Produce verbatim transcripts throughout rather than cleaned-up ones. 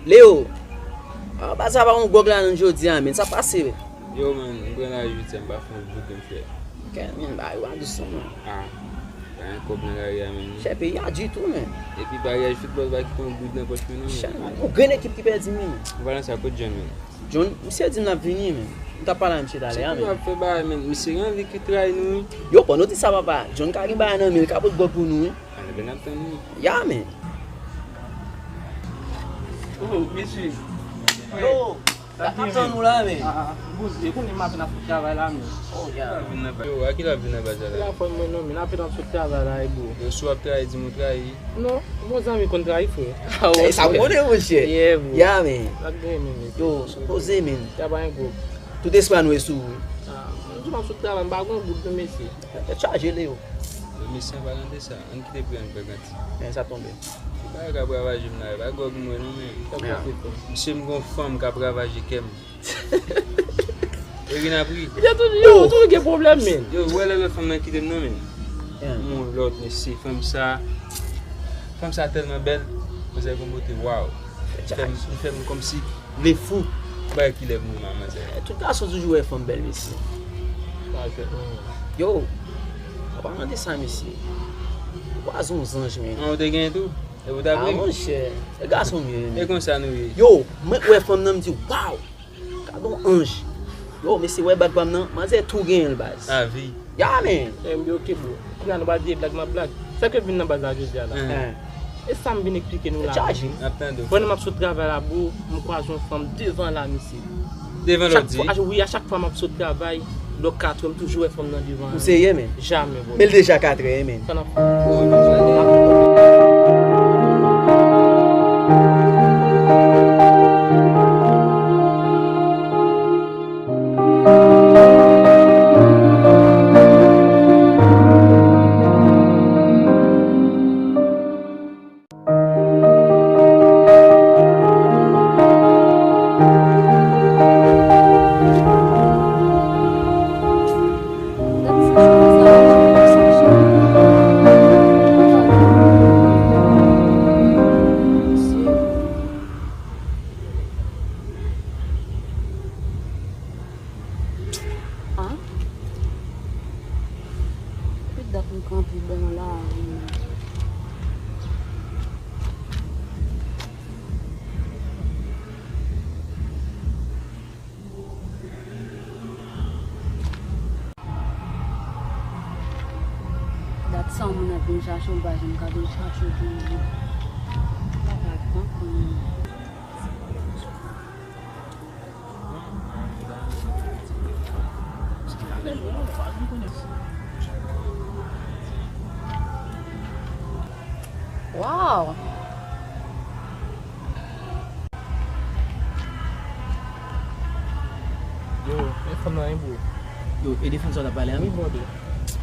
Leo! Ah, baz sa pa yon gwòg la nan jodi a, men sa pase. Yo, man, m pran lari uityèm, m pa fè yon goud, men frè. Kè, men, bagay yo pa dous non, man. Ah, pa gen kòb nan lari a menm non. Chè, peyi a di tou, men. Epi bagay foutbòl pa kite yon goud nan pòch mwen non, men. Chè, men, yon grenn ekip ki pèdi, men. Ou pa nan sa, kot John, men? John, misye di m l ap vini, men. M t ap pale a misye talè a, men. Misye ap fè bagay, men. Misye gen anvi ki trayi nou, wi. Yo, pandan w di sa, papa, John ka gen bagay nan men l, ka pot gwòg pou nou, wi. Anben n ap tann li. Ya, men. Oh, mesye. Yo, n ap tann ou la, men. Ah, ah, bouz, e konnen maten n ap sot travay la, men. Oh, ya. Yo, a ki l ap vin nan baz la? La fò mwen non, men n ap tann sot travay la, e bro. Yo, si w ap trayi, di m ou trayi. Non, bon zanmi konn trayi, frè. Ah, sa w konnen, monchè. Yeah, bro. Ya, men. N ap gen men, men. Yo, poze, men. Ya pa gen gwo. Tout espwa nou e sou ou. Ah, m di w m ap sot travay, m pa gen goud non, mesye. Tèt chaje, Leo. Mesye, an palan de sa, ann kite pri an fè kanti. Men sa tonbe. Bagay k ap ravaje m la, e pa gwòg m wè non, men. Sa k pase, frè? Misye, m gon fanm k ap ravaje kè m. Erina pri. Yo toujou, yo toujou gen pwoblèm, men. Yo, ou wè lè lòt fanm nan kite m nan, men. M wè lòt, mesye, fanm sa. Fanm sa tèlman bèl. Manzè gon bote, waw. Li fè m, li fè m kòmsi vle fou. Bay kilè pou mwen, manzè. Eh, tout gason toujou wè fanm bèl, mesye. Yo, an palan de sa, mesye. Ou kwaze yon zanj, men. An, ou te genyen tou? E ou ta vle? Ah, monchè, se gason m ye, men. E konsa nou ye. Yo, mwen wè fanm nan, m di, waw! Gade yon anj. Yo, mesye, wè bag pa m nan, manzè tou genyen l, baz. Avi. Ya, men. Eh, m di, ok, bro. Kounye a nou pa di e blag m ap blag. Sa k fè m vin nan baz la jodi a la. Eh. E sa m vin eksplike nou la. Chaje. N ap tande w. Pandan m ap sot travay la, bro, m kwaze yon fanm devan la, mesye. Devan lòt di? Chak fwa, wi, a chak fwa m ap sot travay, lòt katrè, m toujou wè fanm nan devan. Ou serye, men? Jamè, bro. Men l deja katrè, men. Sa n ap fè? An? Depi dat m kanpe bò lari. Dat sa yon moun ap vin chache w, m pa janm ka vin chache w toujou. Papa, tanpri. Wow! Yo, men fanm nan wi, bro. Yo, e de fanm sa w t ap pale a, men? Wi, bro.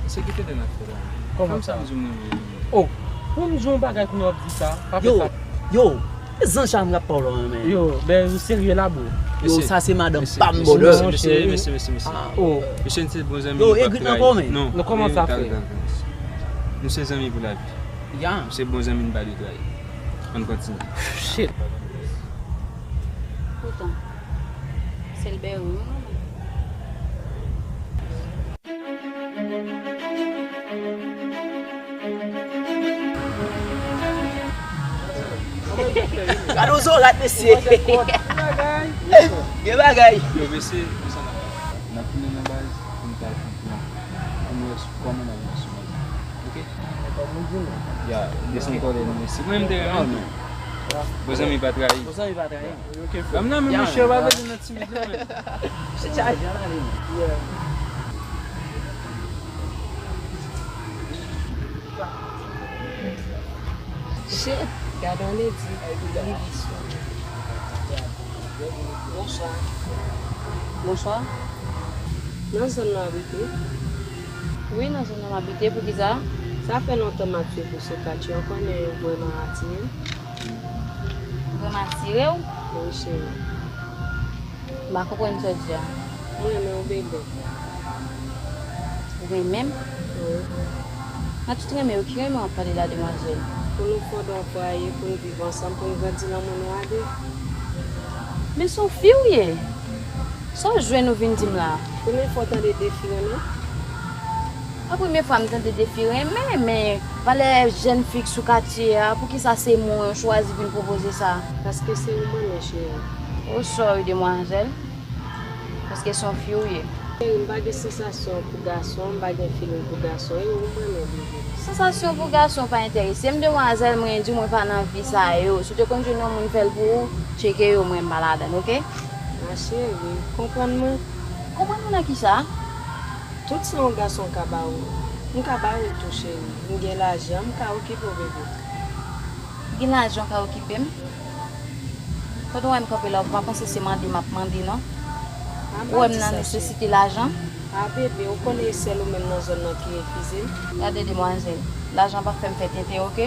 Se ki tenten n ap fè la. Kòman sa? Fanm sa m di w mwen renmen. Oh, pou m di w yon bagay kounye a w ap di sa, pa fè sa. Yo, yo, e zanj sa m ap pale w, men. Yo, ben, ou serye la, bro? Yo, sa se madanm pa m, brother. Mesye, mesye, mesye, mesye. Ah, oh. Mesye, se bon zanmi nou, pa trayi. Yo, egri nan kò, men. Non, kòman sa fè? Nou se zanmi pou lavi. Ya. Nou se bon zanmi, nou pa dwe trayi. Ann kontinye. Shit. Poutan, sèl bèyè wi, wi, non, men. Gade yon zorat, mesye. Gen bagay. Yo, mesye, konsa n ap fè. N ap tounen nan baz pou n ta konprann. Pou n wè kòman n ap avanse. Ok? Ya, desann kòlè nou, mesye. Mwen, m te renmen tou. Bon zanmi pa trayi. Bon zanmi pa trayi. Ban m nan men, monchè, w pa vle vin nan timid non, men. Se chaje, ann ale, men. Shit, gade yon ledi rive sou mwen. Bonswa. Bonswa. Nan zòn nan w abite? Wi, nan zòn nan m abite. Poukisa? Sa fè lontan m ap swiv ou sou Katya, ou konnen ou vrèman atire m. Vrèman atire w? Wi, cheri. M pa konprann sa w di a. Mwen renmen w, bebe. Ou renmen m? Wi. Nan tout renmen yo, ki renmen w ap pale la, demwazèl? Pou nou fonde yon fwaye, pou n viv ansanm, pou n grandi lanmou nou a de. Men se yon fi w ye. Sa w jwenn ou vin di m la? Premye fwa w tande defi renmen? Pa premye fwa m tande defi renmen, men valè jèn fi k sou katye a, poukisa se mwen yo chwazi vin pwopoze sa? Paske se ou m renmen, cheri. Oh, sorry, demwazèl. Paske se yon fi w ye. Cheri, m pa gen sansasyon pou gason, m pa gen feeling pou gason, e ou m renmen, bebe. Sansasyon pou gason pa enterese m, demwazèl, mwen di w mwen pa nan vi sa yo. Si w te konn jwenn yon moun fè l pou ou, tcheke yo, mwen m pa ladann, oke? Ma cheri, konprann mwen. Konprann mwen nan kisa? Tout sa yon gason ka ba ou, m ka ba ou tou, cheri. M gen lajan, m ka okipe w, bebe. Gen lajan w ka okipe m? Pandan w wè m kanpe la, ou pa panse se mande m ap mande, non? Ou wè m nan nesesite lajan? A, bebe, ou konnen e sèl ou menm nan zòn nan ki refize m. Gade, demwazèl, lajan p ap fè m fè tenten, oke?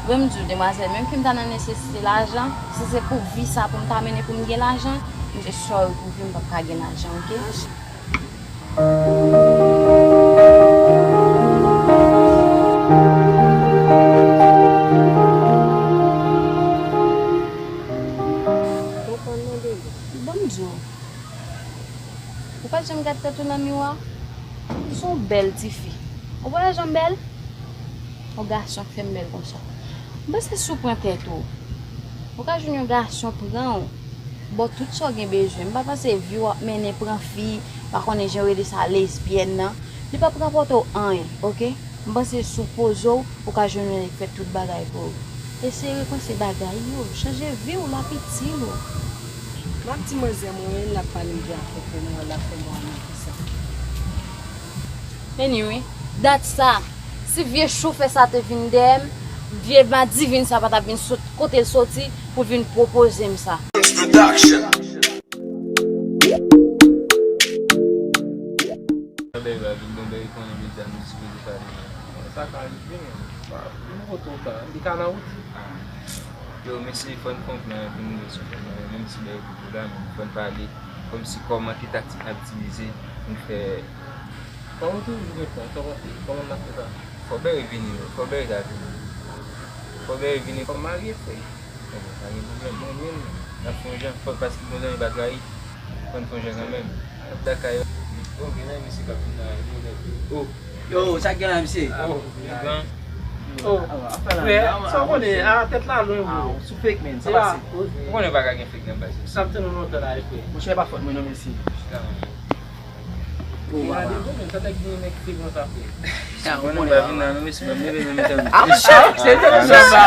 Bon, m di w, demwazèl, menm ke m ta nan nesesite lajan, si se pou vi sa pou m ta mennen pou m gen lajan, m se sorry pou vi m p ap ka gen lajan, oke? Konprann mwen, bebe. Bon, m di w. Ou pa t janm gad tèt ou nan miwa? Ou se yon bèl tifi. Ou pa wè jan m bèl? Yon gason k fè m bèl konsa. M panse si w pran tèt ou, ou ka jwenn yon gason pran w, ba w tout sa w gen bezwen. M pa panse vi w ap mennen pran fi, pa konnen jan yo rele sa, lesbyèn nan. Li p ap rapòte w anyen, oke? M panse si w poze w, ou ka jwenn yon nèg k fè tout bagay pou ou. Eseye repanse bagay yo, chanje vi w, l ap itil ou. M ap di manzè mwen, l ap pale m de afè pou mwen, l ap fè mwen anyen pou sa. Anyway, dat sa, si vye chofè sa te vin dèyè m, vye madivin sa pa t ap vin sot kote l soti pou l vin pwopoze m sa. Production. Bèy va vin bon, bèy konnen medya nou sipoze pale. Sa ka rive, men. Pa, nou kote w ka, li ka nan wout. Yo, mesye, fò n pran plan pou nou jwe sou fòm nan, menm si bèy pou la, men fò n pale kòmsi kòman ki taktik n ap itilize pou n fè. Kòman toujou gen plan, kòman, kòman n ap fè sa? Fò bèy vini, fò bèy ta vini. Fò bèy vini, fò m marye, frè. Bon, pa gen pwoblèm. Mwen menm, n ap fè yon jan, fò, paske bon zanmi pa trayi. Fò n fè yon jan kanmenm. N ap dakay. Oh, gen nan mesye k ap vin nan nou nèt tou. Oh. Yo, sa k gen la, mesye? Oh, gen gran. Oh, frè, sa w konnen, a, tèt la lwen, bro. Sou fake, man, sa pase. Ou konnen pa ka gen fake nan baz. Sa ap tann nou lontan la, frè. Monchè, e pa fòt mwen non, mesye. Chita non. Gade, bon, men sa nèg vini nèg fake konsa, frè. Sa, ou konnen pa vin la, non, mesye, ban m leve nan mitan. Ah, ah, se sa,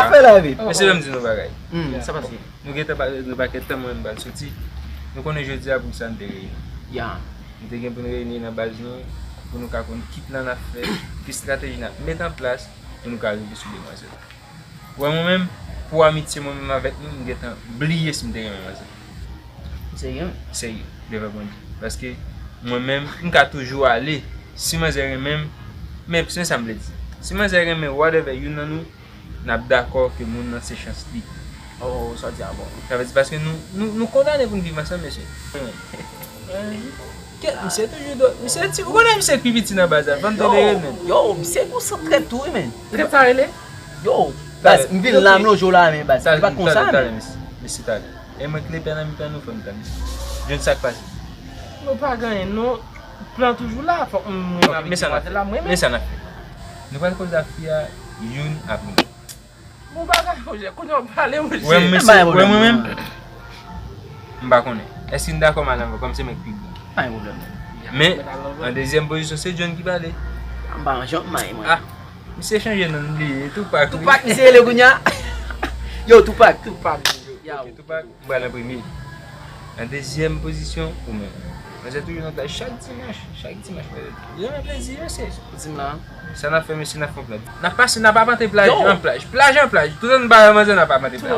afè la, wi. Mesye, ban m di nou bagay. Hmm, sa pase. Nou gentan pale de pakèt tan, mwen menm m pral soti. Nou konnen jodi a poukisa n te reyini. Ya. Nou te gen pou n reyini nan baz nou, pou nou ka konn ki plan n ap fè, ki estrateji n ap met an plas pou nou ka rive sou demwazèl. Wè mwen menm, pou amitye mwen menm avèk nou, m gentan bliye si m te renmen manzè. Serye? Serye, devan Bondye. Paske mwen menm, m ka toujou ale, si manzè renmen m, men se sa m vle di. Si manzè renmen whatever youn nan nou, n ap dakò ke moun nan se chans li. Oh, sa w di a bon. Sa vle di paske nou, nou, nou kondane pou n viv ansanm, mesye. Kèt, misye toujou do, misye ti, ou konnen misye k pi piti nan baz la, fò n tolere l, men. Yo, misye gon sant trèt tou, wi, men. Trèt sa rele? Yo, baz, m vin la, m lonje w la, men, baz, li pa t konsa, men. Talè, mesye, talè. E mwen k lepè nan mitan nou, fò n tann. Jwenn sa k pase. Nou pa gen anyen, non. Plan toujou la, fòk m renmen avèk demwazèl la, m renmen. Men sa n ap fè. Nou pral koze ak fi a, youn apre lòt. Bon bagay, monchè, kounye a w pale, monchè. Wè, mesye, wè, mwen menm, m pa konnen. Èske n dakò m al anvan, kòm se mwen k pi gran? Pa gen pwoblèm, non. Men, an dezyèm pozisyon, se John ki pale. M pa janm may, mwen. Ah, misye chanje non li, Tupac, wi. Tupac, misye rele kounye a. Yo, Tupac. Tupac, yo. Ok, Tupac. M pral an premye. An dezyèm pozisyon, ou menm. Manzè toujou nan plaj chak dimanch, chak dimanch, manzè. Li renmen plezi, mesye. Di m la. Sa n ap fè, mesye, n ap fè yon plan. N ap pase, n ap apante plaj an plaj. Plaj an plaj. Toutan n pa wè manzè, n ap apante plaj.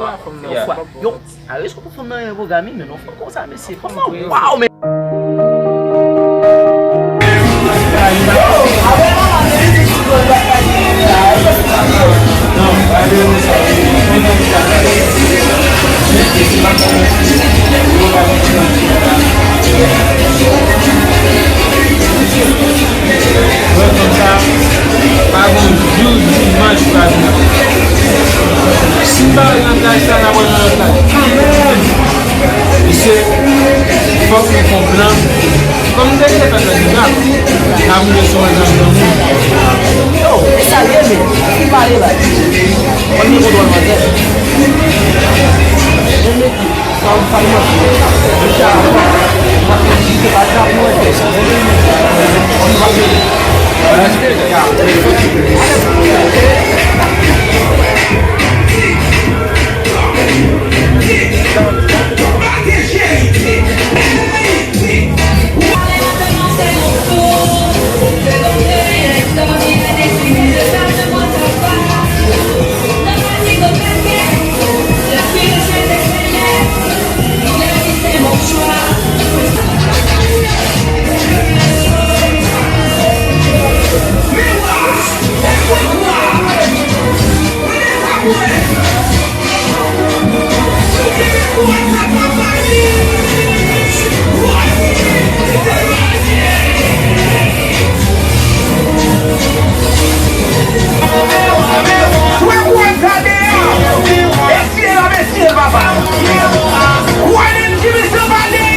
Yo, a rezon pou fanm nan renmen pwogram li, men non fanm konsa, mesye. Fanm nan, waw, men. Pa gon jou dimanch pa vin. Si m pa wè nan plaj sa, n ap wè nan lòt plaj. Kanmenm! Se fòk mwen fè yon plan. Kòm m te gentan fè plan deja, m ap rive sou mwen jan m nan moun. Yo, e sa l ye, men. Ki pale la? Mwen gen kontwòl manzè. Mwen mete sa w pale manzè. Deja, mwen ap di se pa djab mwen.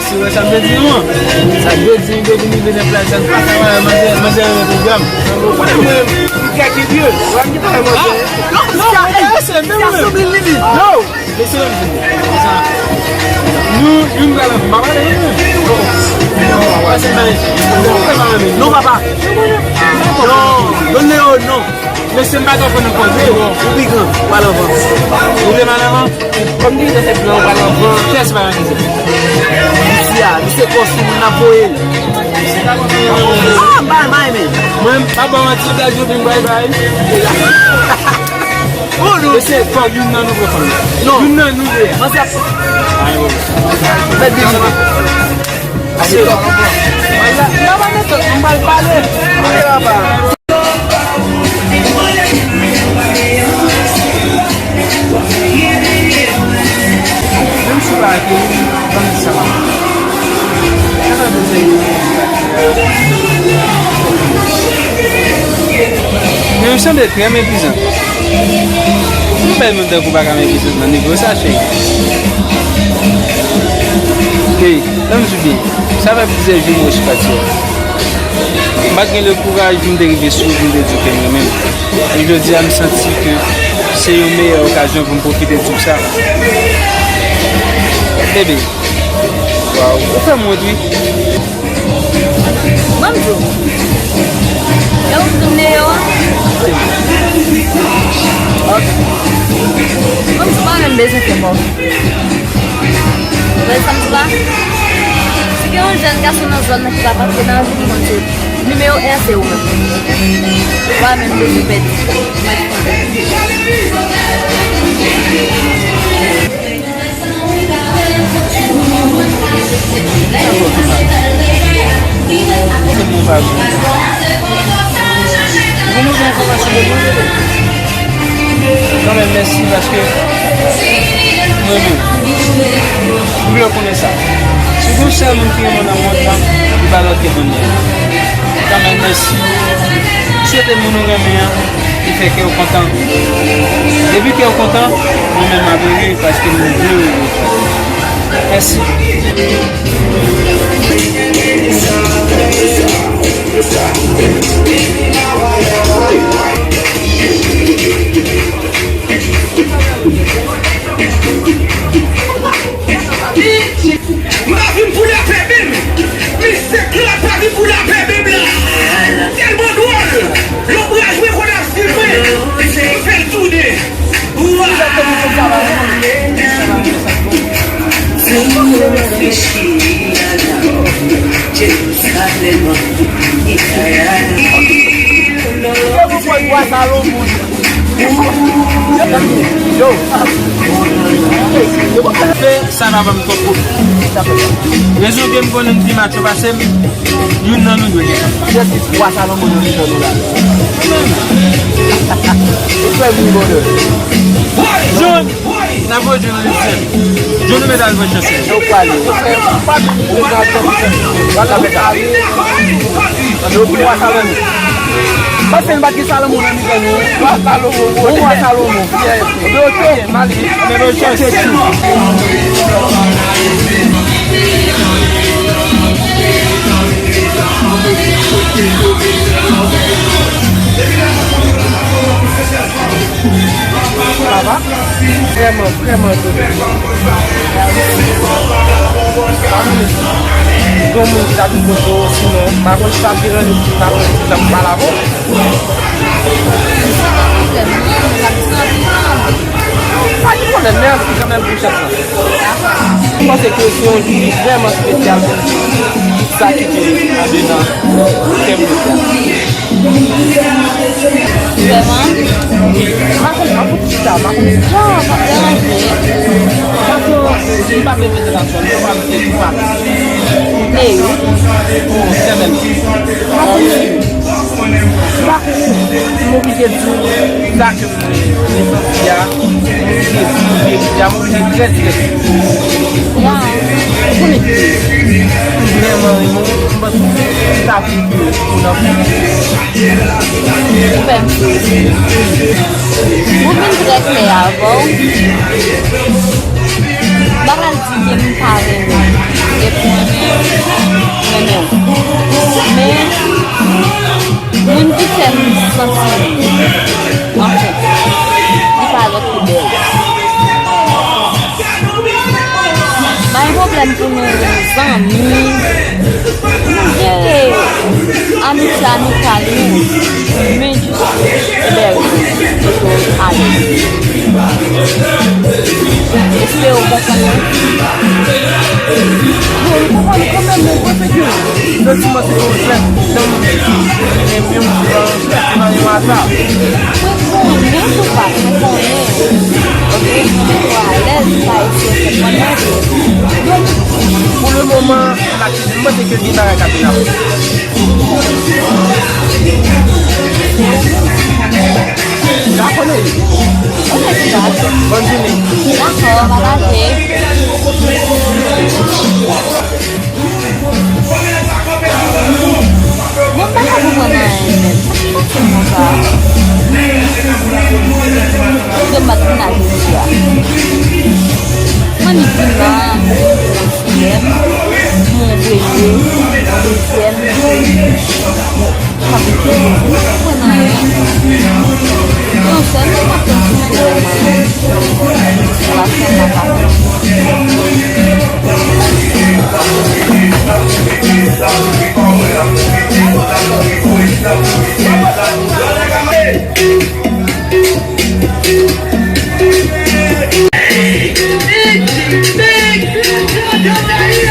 Si w wè sa m te di nou an. Sa m te di nou depi m rive nan plaj la, m pa ka wè manzè, manzè renmen pwogram. Ou konnen mwen menm, m kèk idye. Wè m ki ta wè manzè. Non, non, non, non, non, non. Mesye, menm mwen. Non. Mesye, menm mwen. Sa. Nou, nou pral anfòm. M pa pale, non. Pase nan. Non, papa. Non. Don Leo, non. Mesye, m pa t ap konn nan koze, ou pi gran, ou al anvan. Ou vle m al anvan? Kòm li te fè plan, ou al anvan. Kiyès pa nan koze? Isi a, li se kòsi moun nan voye. Ah, bay, bay, men. Mwen, m pa ba w manti, w ta di w vin bay, bay. Oh, non. Mesye, fò youn nan nou pran fanm nan. Non. Youn nan nou de. Manzè ap. Ay, bon. Fè de jan. Ase. Ala, la pa mete, m pral pale. Ale, papa. Menm si w pa ak yo, ban m di sa pa. Sa pa bezwen. Men w sanble trè meprizan. Yon bèl moun tankou w pa ka meprizan nan nivo sa, cheri. Hey, ban m di w byen, sa fè plizyè jou mwen sou pati a. M pa t gen le kouraj pou m te rive sou ou pou m te di w ke m renmen w. Men jodi a, m santi ke se yon meyè okazyon pou m pwofite di w sa. Bebe, waw, ou fè m wont, wi. Ban m di w. E ou ki di m Neo a? Ok. Ban m di w, pa menm bezwen fè kòb. Ou wè sa m di w la? Si gen yon jèn gason nan zòn nan ki pa pase nan vi m, mwen se nimewo en se ou menm. Ou pa menm bezwen pèdi. Kanmenm, mèsi paske mwen menm, m vle w konnen sa. Si gon sèl moun ki renmen w nan mond lan, li pa lòt ke Donyèl. Kanmenm, mèsi. M swete moun ou renmen an, li fè kè w kontan. Depi kè w kontan, mwen menm m ap ere paske m vle w ere. Mèsi. M pa vin pou lapè, Bib. Misye Claude pa vin pou lapè, Bib la. Tèlman dwòl. Lonbraj mwen konn ap swiv mwen. Fè l tounen. Wa! Sou reflechi a la Jerusalem, Israël. Yo. Fè sa pa ban m twòp kout. Rezon ke m konnen m pi macho pase m, youn nan nou dwe gen. Jèstis wa Salomon nan mitan nou la. Ou fè vin bonè. John, n ap voye John nan lesyèl. John, nou mèt al voye chèche. Yo prale. Ou pa vin pou gade. Wala mèt al. Yo pou wa Salomon. Paske n pa t gen Salomon nan mitan nou. Wa Salomon, wa Salomon. Oke, oke, m ale. Oke, oke. Papa, vrèman, vrèman donnen. Pa konn si gon moun ki ta vin kote w, sinon, pa konn si ta vin rann, pa konn si ta pale avè w. Pa gen pwoblèm, mèsi kanmenm pou chans lan. M panse ke se yon jou ki vrèman espesyal pou tout sa ki te andedan kè m jodi a. Vrèman? M pa konn, m ap chita, m pa konn jan m ap deranje. Paske li pa fè prezantasyon, li pa fè tou pati. Meri. Kanmenm. M pa konn, m oblije di w sa ke Mwen santi a, mwen oblije di, mwen oblije di a, mwen oblije trè, trè. Waw. Ou konnen ki m vrèman renmen w, m panse sa vin pou, pou nan fè. Ou fè m plezi. Ou vin trè klè avè w. M pa pral di ke m pa renmen w. Epi, renmen w. Men, Moun ki fè m santi, anfen, li pa lòt ke Bèl. Pa gen pwoblèm pou nou zanmi, nou gen amitye amikal nou, men jis Bèl, mete w alèz. Espere w konprann mwen. Bon, m konprann kanmenm, men mwen se ke santiman se yon jès, jan m di, men menm jan nan yon aza. Mwen konnen tou pa, mwen konnen. Ok, mwen alèz, pa eseye fè mwen manje. Pou le moman, la, mwen se ke gen bagay k ap vin ap. Dakò, Neri. Ok, sista. Bòn jounen. Dakò, pa fache. Mwen pa ka konprann anyen menm. Sa ki pase konsa? Kote m pa t vin la jodi a? Mwen ni vin la, mwen fiyè m, mwen veye, mwen dezyèm.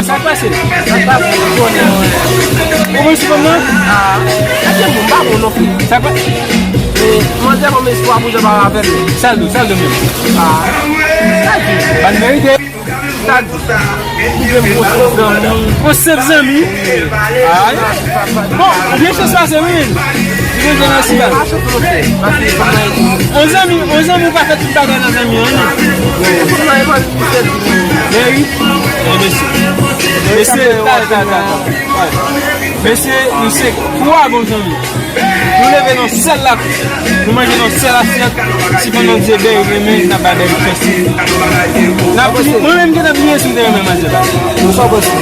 Sa k pase? Sa k pase? Ou konnen mwen. Ou konn sou fanm nan? Ah. Gade moun, m pa bon non. Sa k pase? E, manzè ban m espwa pou jan pale avè m. Sa l di w, sa l di w menm? Ah. Sa l di w? Pa t merite. Sa l di w? Ou gen yon senp zanmi. Yon senp zanmi? Ay. Bon, ou gen chans pase wi. Ou gen chans pase. On zanmi, on zanmi ou pa fè tout bagay nan zanmi an non. Men wi. Men mesye. Mesye, ta, ta, ta, ta. Mesye, nou se twa bon zanmi. Nou leve nan sèl la, nou manje nan sèl asyèt. Si Bondye Bèl renmen, n ap bay Bèl chans. N ap, mwen menm gentan bliye si m te renmen manzè la. Nou sa w panse?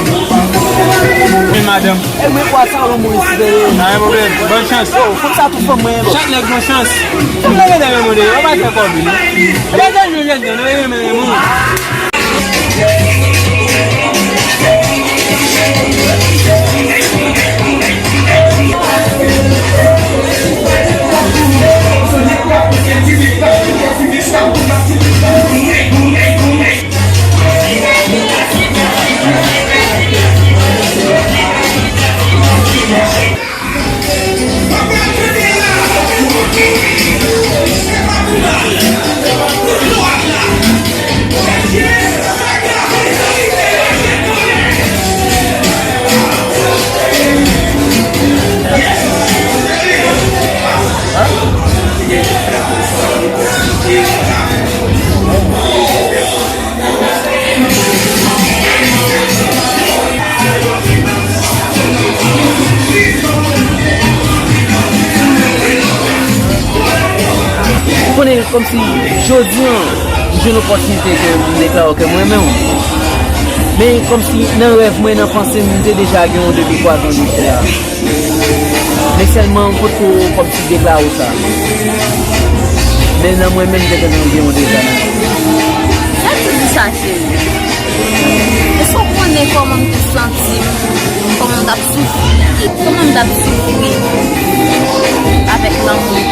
Men madanm. E mwen kwa sa w mwen si te. Pa gen pwoblèm. Bòn chans. Yo, fanm sa tou fanm mwen. Chak nèg gon chans. Fanm nan gentan renmen w deja, w pa fè kòb non. Lè zanmi w jèn jan, nou renmen renmen w. Ou konnen kòmsi jodi a, m jwenn opòtinite ke m deklare ke m renmen w. Men kòmsi nan rèv mwen, nan panse m, m te deja gen w depi twa zan de sila. Sèlman m pot ko kòmsi deklare w sa. Men nan mwen menm, m te gentan gen yon deja nan men. Sa k di sa, cheri? Èske w konnen kòman m te santi m? Kòman m t ap soufri? Kòman m t ap soufri avèk lanmou?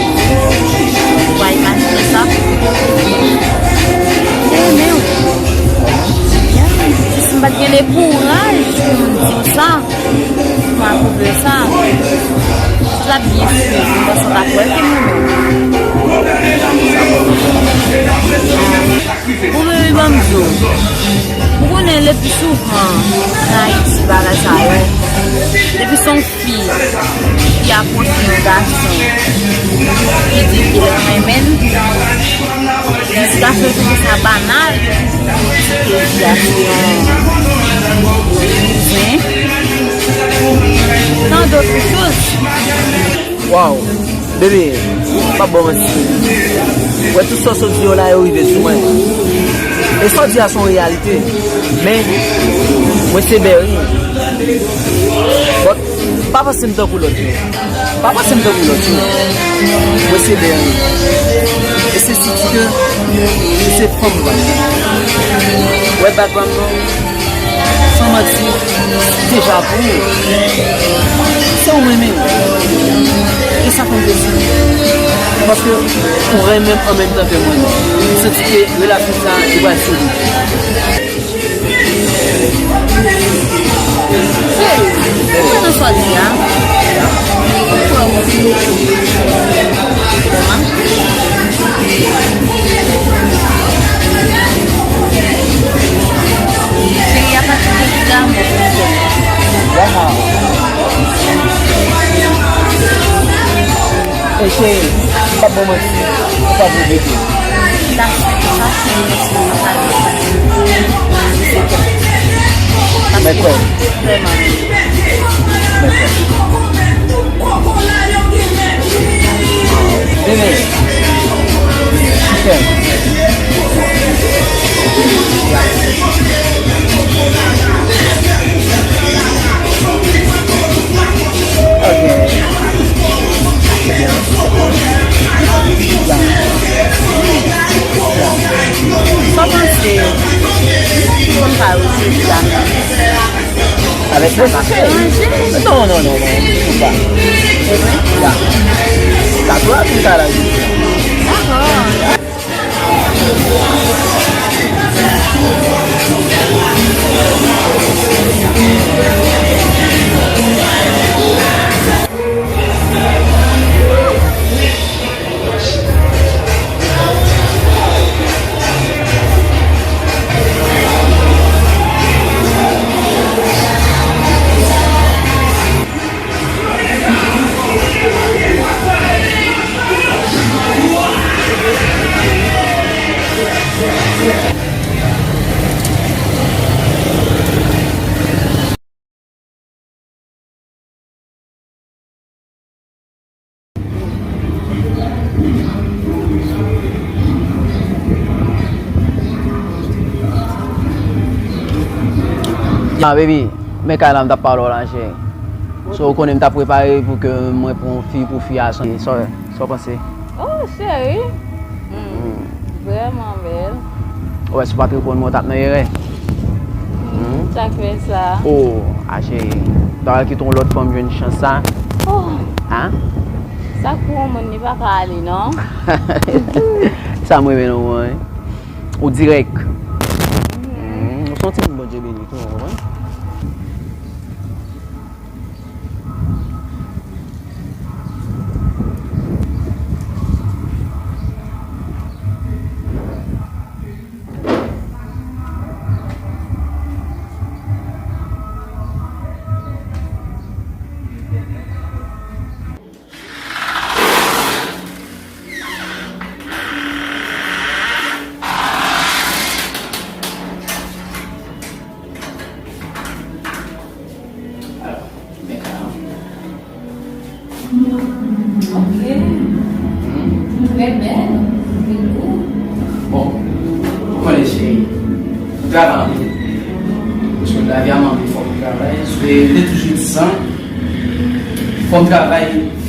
Ou pa imajine sa? Te renmen w. Si m pa t gen de kouraj pou m di w sa, m pa kouvri sa. Si l ap byen swiv, m panse w t ap wè ke m renmen w. Bon, baby, ban m di w. Ou konnen, lepi souvan, nan Ayiti, bagay sa yo, depi se yon fi ki apwoche yon gason, ki di ke l renmen l, jiskaske l twouve sa banal, di ke fi a se yon kouzen, tant d'autres choses. Waw, bebe, m p ap ba w manti. Ou wè tout sa w sot di yo la, yo rive sou mwen. E sa w di a se yon reyalite. Men, mwen se Berry. But, pa panse m tankou lòt yo. Pa panse m tankou lòt yo. Mwen se Berry. E se siti ke se fanm mwen. Ou wè background mwen? San manti, deja pou ou. Se ou renmen. E sa fè m plezi. Paske ou renmen m an menm tan ke mwen renmen. M santi ke relasyon sa a, li pral solid. Hey, ou kwè nan sa w di a? Ou kwè w Cheri a pa kite ki damou pou kè. Waw. E cheri, m p ap ba w manti, ou p ap regrete. Sa, sa, sa, Mèkrèdi. Vrèman. Mèkrèdi. Bebe. Chèf. Ok. Sa w panse? Konn pa rete la. Avèk mwen, sa fè. Non, non, non, non. Ou pa. Ya. Dakò, ap vin ka la. Dakò. Ah, baby, men kay la m t ap pale w la, cheri. So, ou konnen m t ap prepare pou ke mwen pran yon fi pou fi a, so, sa w panse? Oh, cheri. Hmm. Vrèman bèl. Ou wè, si w pa t reponn mwen, w t ap nan erè. Hmm. Sa k fè sa? Oh, a cheri. M ta pral kite yon lòt fanm jwenn chans sa. Oh. Hein? Sa k pou yon moun, li pa ka ale, non. Sa m renmen nan ou an, wi. Ou dirèk. Mhm. Hmm, ou se yon timoun Bondye beni tou, ou konprann? Ok. Trè bèl. Trè gou. Bon, ou konnen cheri, nou travay anpil. Paske lavi a mande fòk nou travay. Se, li te toujou di sa, fòk nou travay.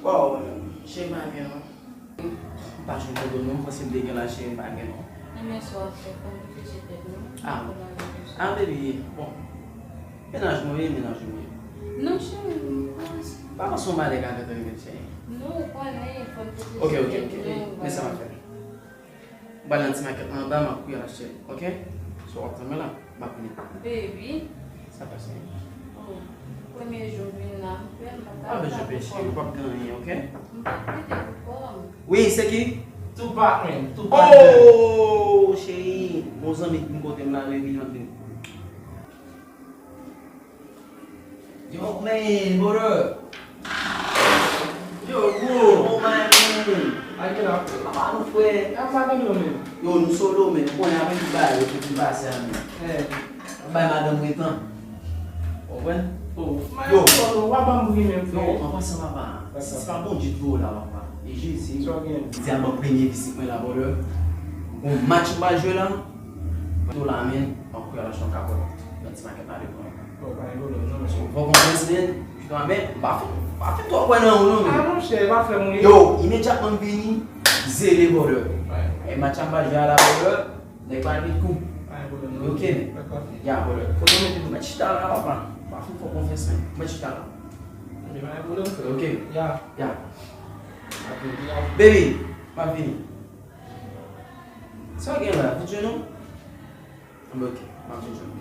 Waw, cheri, pa gen non. M pa jwenn kote w non, m panse m te gen la, cheri, m pa gen non. Ebyen, sa w ap fè, fò m reflechi tèt mwen. Ah, ah, baby, bon. Mennaj mwen ye, mennaj mwen ye. Non, cheri, m panse. Pa panse yon bagay ka fèt anyen, cheri. Non, ou konnen, fò m reflechi tèt mwen. Ok, ok, ok, ok. Men sa m ap fè. M pral nan ti makèt lan anba, m ap kouri al achte l, ok? So, w ap tann mwen la, m ap vini. Baby. Sa pase? Oh, premye jou m vin la, m pè, m pa ka. Ah, ben, je pè, cheri, ou p ap gen anyen, ok? M pa kwite pou kò m. Wi, se ki? Tupac, man. Tupac. Oh, cheri, bon zanmi m kote m la, baby, antre. Yo, man, brother. Yo, bro. Oh, man. Ay, gen la, frè. Apa nou, frè? Apa nou, men? Yo, nou solo, men. Ou konnen apre tout bagay, yo tout vin pase a nou. Eh. Bay madanm mwen tan. Ou konprann? Oh, man, yo. Solo, w ap ban m bri, men, frè. Non, an pasan, papa. Si se pa Bondye ki voye w la, papa. E Jezi. Sa w gen? Di a ban premye visit mwen la, brother. Bon match m pral jwe la. Mwen tou la, men. An kouya la, chan kapot. Nan ti makèt la, devan. Bon, pa gen pwoblèm, non, mesye. Fò konfyans, men. Pito a, men, m pa fin, m pa fin twò kwè nan ou, non, men. Ah, monchè, pa fè m ri. Yo, imedyatman m vini, zele, brother. Wi. E match ap jwe a la, brother. Nèg pa met kou. Pa gen pwoblèm, non. Ok, men. Dakò. Ya, brother. Kote w mete m? Mwen chita la, papa. M pa fin fè w konfyans, men. Mwen chita la. Ok, pa gen pwoblèm, frè. Ok. Ya. Ya. Baby, m ap vini. Sa w gen la? Vin jwenn ou? Anben, ok, m ap vin jwenn ou.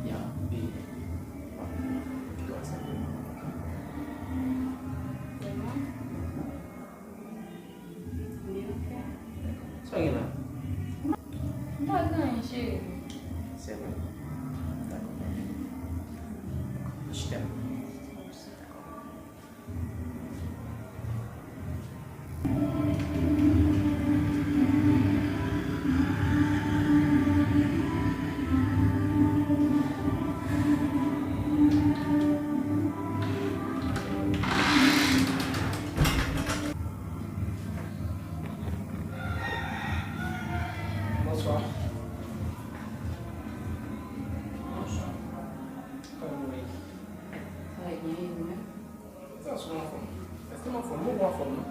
Ya, e, m ap vin. Pito a sa. Sa w gen la? M pa gen anyen, cheri. Se vre? Dakò. Chita. Èske w anfòm? Èske m anfòm? Mwen pa anfòm, non.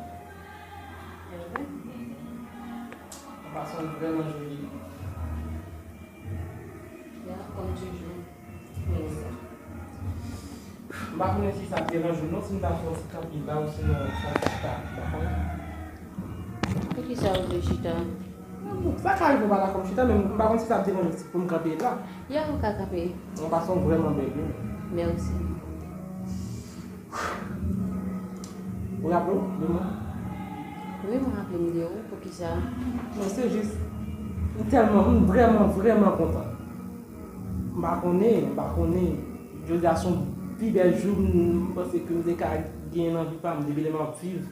An pasan, w vrèman joli. Ya, kòm toujou. M pa konnen si sa ap deranje w non, si m ta fè yon ti kanpe la, ou sinon sa ta, m pa konnen. Poukisa ou vle chita? Sa ka rive w pa dakò m chita, men m pa konn si sa ap deranje w si pou m kanpe la. Ya, ou ka kanpe. An pasan, w vrèman bèl, wi. Mèsi. Ou raple w de mwen? Wi, mwen raple m de ou. Poukisa? Non, se jis, m tèlman, m vrèman, vrèman kontan. M pa konnen, m pa konnen. Jodi a se yon pi bèl jou, m, m panse ke m te ka genyen nan vi pa m, depi lè m ap viv.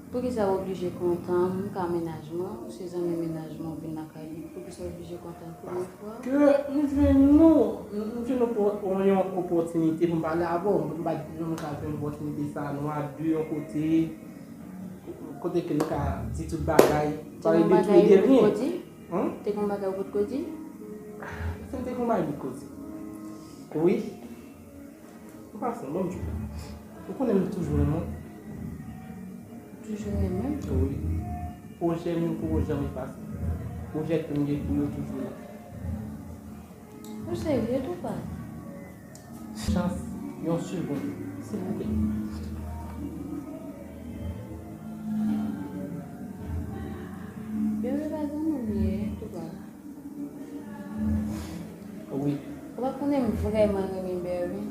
Poukisa w oblije kontan? M ka mennaj mwen, ou se zanmi mennaj mwen, w vin lakay li. Poukisa w oblije kontan premye fwa? Paske m jwenn nou, m jwenn opò-, yon opòtinite pou m pale avè w. M pa t janm ka jwenn opòtinite sa a. Nou a de yon kote, kote ke nou ka di tout bagay, pale de tout e de ryen. Te gen yon bagay ou potko di? Hum? Te gen yon bagay ou potko di? Si m te gen yon bagay m potko di. Wi. An pasan, ban m di w. Ou konnen m toujou renmen w. Toujou renmen m? Wi. Pwojè m yo poko janm efase. Pwojè ke m gen pou yo toujou la. Ou serye, Toupac? Chans, yon segonn, silvouplè. Bebe pa zanmi m ye, Toupac. Wi. Ou pa konnen m vrèman renmen Berry.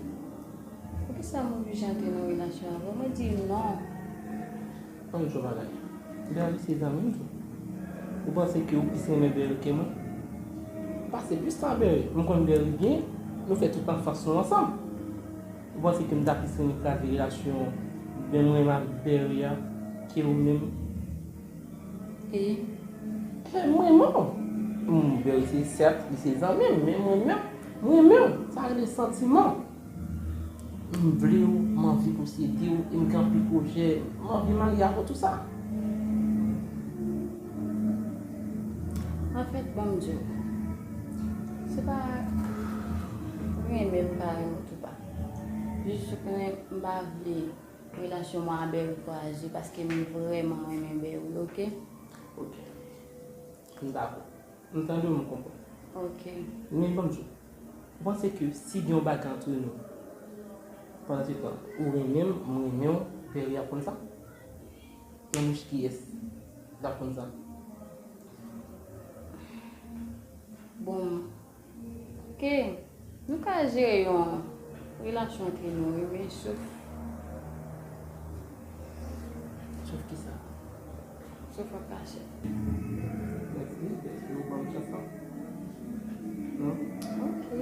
Poukisa m oblije antre nan relasyon avè w? Mwen di non. Ann jwe bagay. Berry se zanmi m tou. Ou panse ke ou plis renmen Berry ke mwen? M pase plis tan ak Berry. M konn Berry byen. Nou fè tout anfans nou ansanm. Ou panse ke m ta plis renmen kraze relasyon, men mwen menm avèk Berry a, ke ou menm? E? Men mwen menm, m, Berry se, sèt, li se zanmi m, men mwen menm, mwen menm, sa rele santiman. M vle w, m anvi posede w, e m gen anpil pwojè, m anvi marye avè w, tou sa. Anfèt, ban m di w, se pa renmen m pa renmen w tou pa. Jis ou konnen m pa vle relasyon mwen a Berry kraze, paske m vrèman renmen Berry, oke? Oke. M dakò. M tande w, m konprann. Oke. Men ban m di w, ou panse ke si gen yon bagay antre nou, pandan se tan, ou renmen m, mwen renmen w, Berry ap konn sa? Nan bouch kiyès l ap konn sa? Bon, oke, nou ka jere yon relasyon antre nou, wi, men sof. Sof kisa? Sof an kachèt. Mèsi, mèsi, ou ban m chans lan. Non? Oke.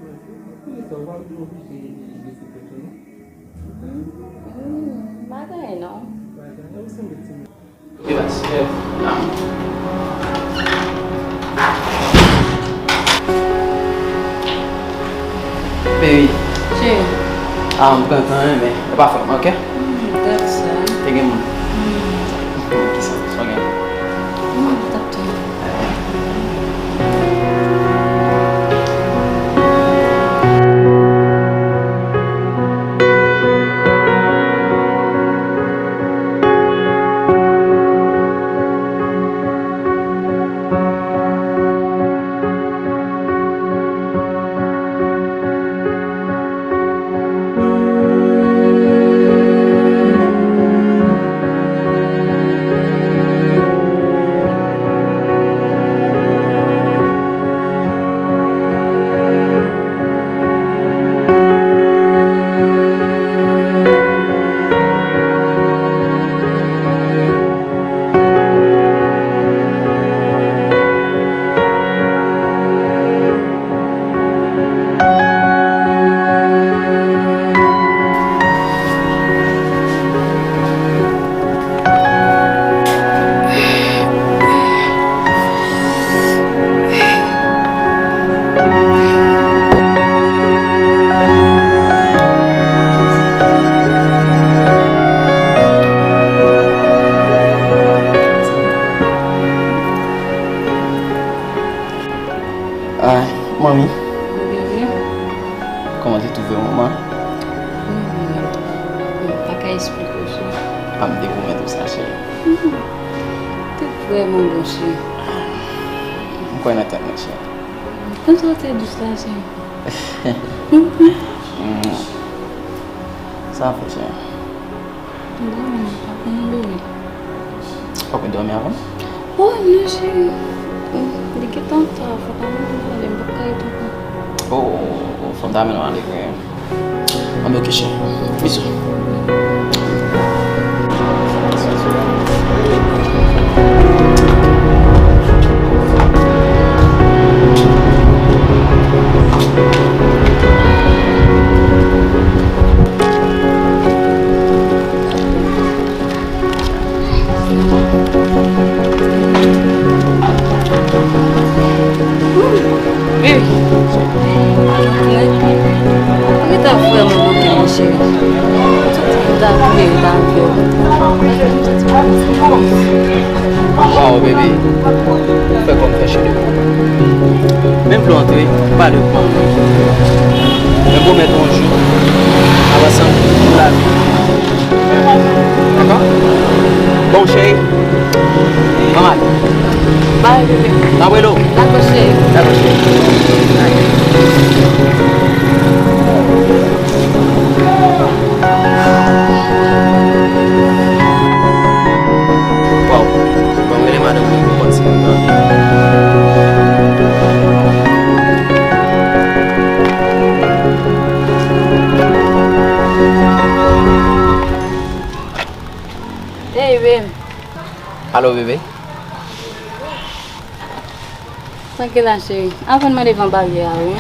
Mèsi. Pou sa, ou pa oblije blese tèt ou, non? Hmm, hmm, pa gen anyen, non. Pa gen anyen, ou sanble timoun. Baby. Cheri. Ah, m pran tan, men e pa fòt mwen, oke? Hmm, gad sa. Te gen moun. Hmm. Kisa? Sa w gen? Hmm, m t ap tann. Ah, manmi. Bebe. Kòman te twouve w, manman? Mwen byen. Ka eksplike w, cheri. Pa m te pwomèt ou sa, cheri. Te vrèman bon, cheri. M kwè nan tèt mwen, cheri. Kòmsi w te dous la, cheri? Mm. Sa fè, cheri? Bon, papa, m dòmi. Ou konn dòmi avan? Oh, non, cheri. Li gentan ta, fò ta mennen m ale, m p ap ka ret ankò. Oh, oh, oh, oh, fò m ta mennen w ale, vre. Anben, ok, cheri. Bizou. Baby. Mwen ta vrèman manke, mon cheri. M santi m ta vle rete avè w. Wow, baby. Ou fè kò m fè chèlè. Menm vle antre, pale pou mwen. Mwen pwomèt yon jou, n ap ansanm pou lavi. Dakò? Bon, cheri. Bon, al. Bye, bebe. M ap rele w. Dakò, cheri. Dakò, cheri. Waw. Ban m rele madanm mwen pou konn si li anvi. Hey, babe. Alo, bebe. Tranquila, cheri. Avan n mande van baryè a, wi.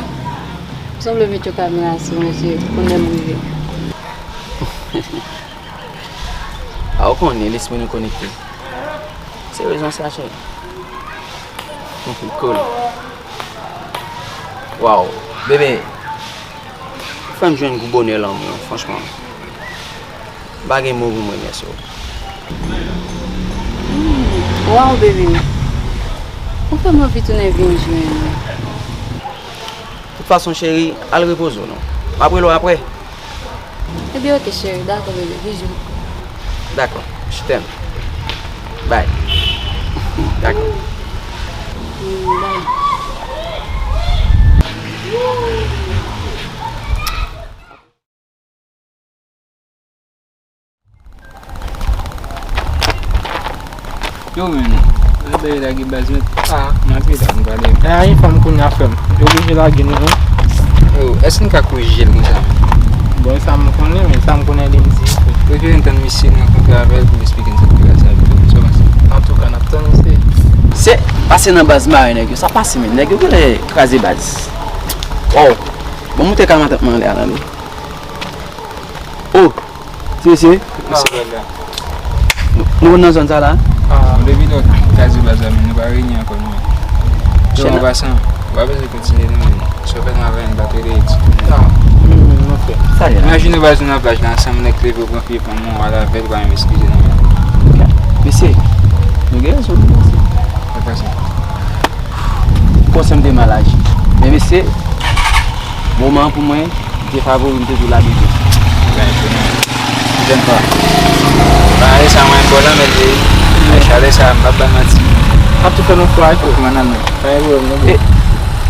M sanble met yon kamera sou mwen, cheri, pou lè m rive. A, ou konnen, lespri nou konekte. Se rezon sa, cheri. Cool. Waw, bebe. Ou fè m jwenn gwo bonè lanmou an, franchman. M pa gen mo pou m remèsye w. Waw, baby. Ou fè m anvi tounen vin jwenn ou. Tout fason, cheri, al repoze w non. M ap rele w apre. Ebyen, ok, cheri. Dakò, baby. Bizou. Dakò. Je t'aime. Bye. Dakò. Mm, bye. Yo, men, lè bagay lage baz, men, ah, m ap rele, m pale. E, a, yon fanm kounye a, frè m. Yo oblije lage nou, non? Yo, èske n ka kouri jel konsa? Bon, sa m konnen, men sa m konnen, li m di. Prefere n tann misye, n rankontre avè l pou l esplike n sa k te pase avè l. Sa w panse? Antouka, n ap tann misye. Se pase nan baz mare nèg yo. Sa pase, men nèg yo genlè kraze baz. Waw. Bon, moute ka matant mwen anlè a, tande. Oh, ti mesye. Nou konn nan zòn sa la? Depi lè w kraze baz la, men nou pa reyini ankò, non. Sèl an pasan, ou pa bezwen kontinye, non, men si w fè travay, n pa t rele eti. Imajine w baz nou nan plaj la, ansanm nèg leve, w pran pye fanm ou, w al avè l, ou pa menm eskize, non, men. Mesye, nou gen rezon, mesye. Sa pase. Konsèy m te mal aji. Men mesye, moman an pou mwen, m te favori, m te tou la biten. Jèn pa. Bagay sa mwen bò la, men te, men chalè sa, m p ap ba l manti. Ap tou fè nou fwa, tou. Fòk m ann al, men. Pa gen pwoblèm, non. Eh,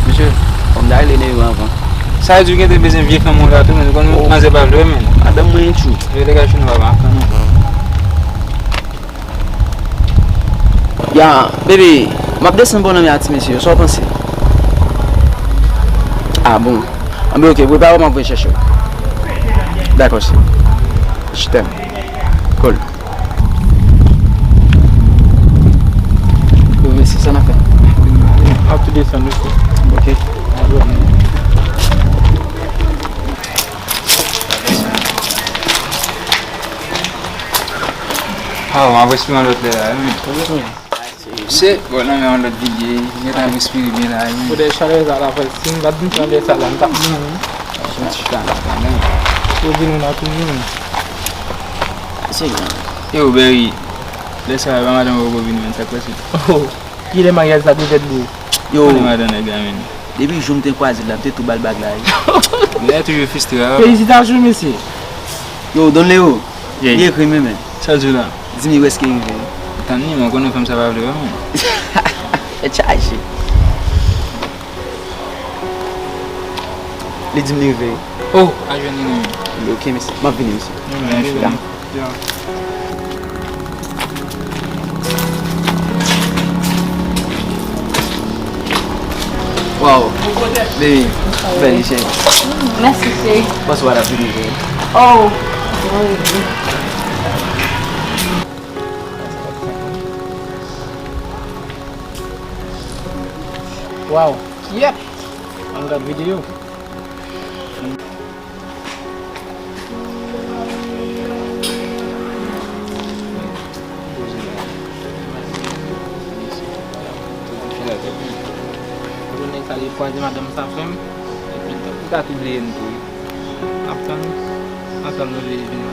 mesye, fò m ta rele Nero anvan. Sa di w gen te bezwen vye fanm ou la tou, men konn manzè pa vle, men. Madanm mwen tjou. Vye degaj nou pa ba anfan, non. Ya, bebe, m ap desann bò nan men a ti mesye yo, sa w panse? Ah bon. Anben, ok, prepare w, m ap voye chèche w. Dakò, cheri. Je t'aime. Cool. Yo, mèsi, sa n ap fè? M ap tou desann, wi. Ok. Ah, w ap respire yon lòt lè la, wi. Se, bon, nan men yon lòt vide, gentan respire byen la, wi. Pou de chalè sa la, frè, si m pa t gen chalè sa la, m t ap mouri. Yo di nou la toujou, wi. Se gran. Yo, Berry, lè sa, pa madanm ou poko vini, men, sa k pase? Oh, kilè maryaj la te fèt, bro? Yo. Konnen madanm nèg la, men. Depi jou m te kwaze l la, m te tou ba l bag la, wi. Nèg la toujou fistre, a. Felisitasyon, mesye. Yo, Don Leo. Li ekri m wi, men. Sa w di la? Di m li prèske rive wi. Tann li, men w konnen fanm sa pa vle wè mwen. Tèt chaje. Li di m li rive wi. Oh, a jwenn li wi. Ok, mesi. M ap vini, mesi. Ya. Wow, baby, bèl cheri. Mèsi, cheri. Panse w ap vini, cheri. Oh. Wow. Yep. Ann gad videyo. Gwo nèg sa li kwaze madanm sa frè m. Epi li ka tou bliye m tou wi. Ap tann ansanm nou vini vin la.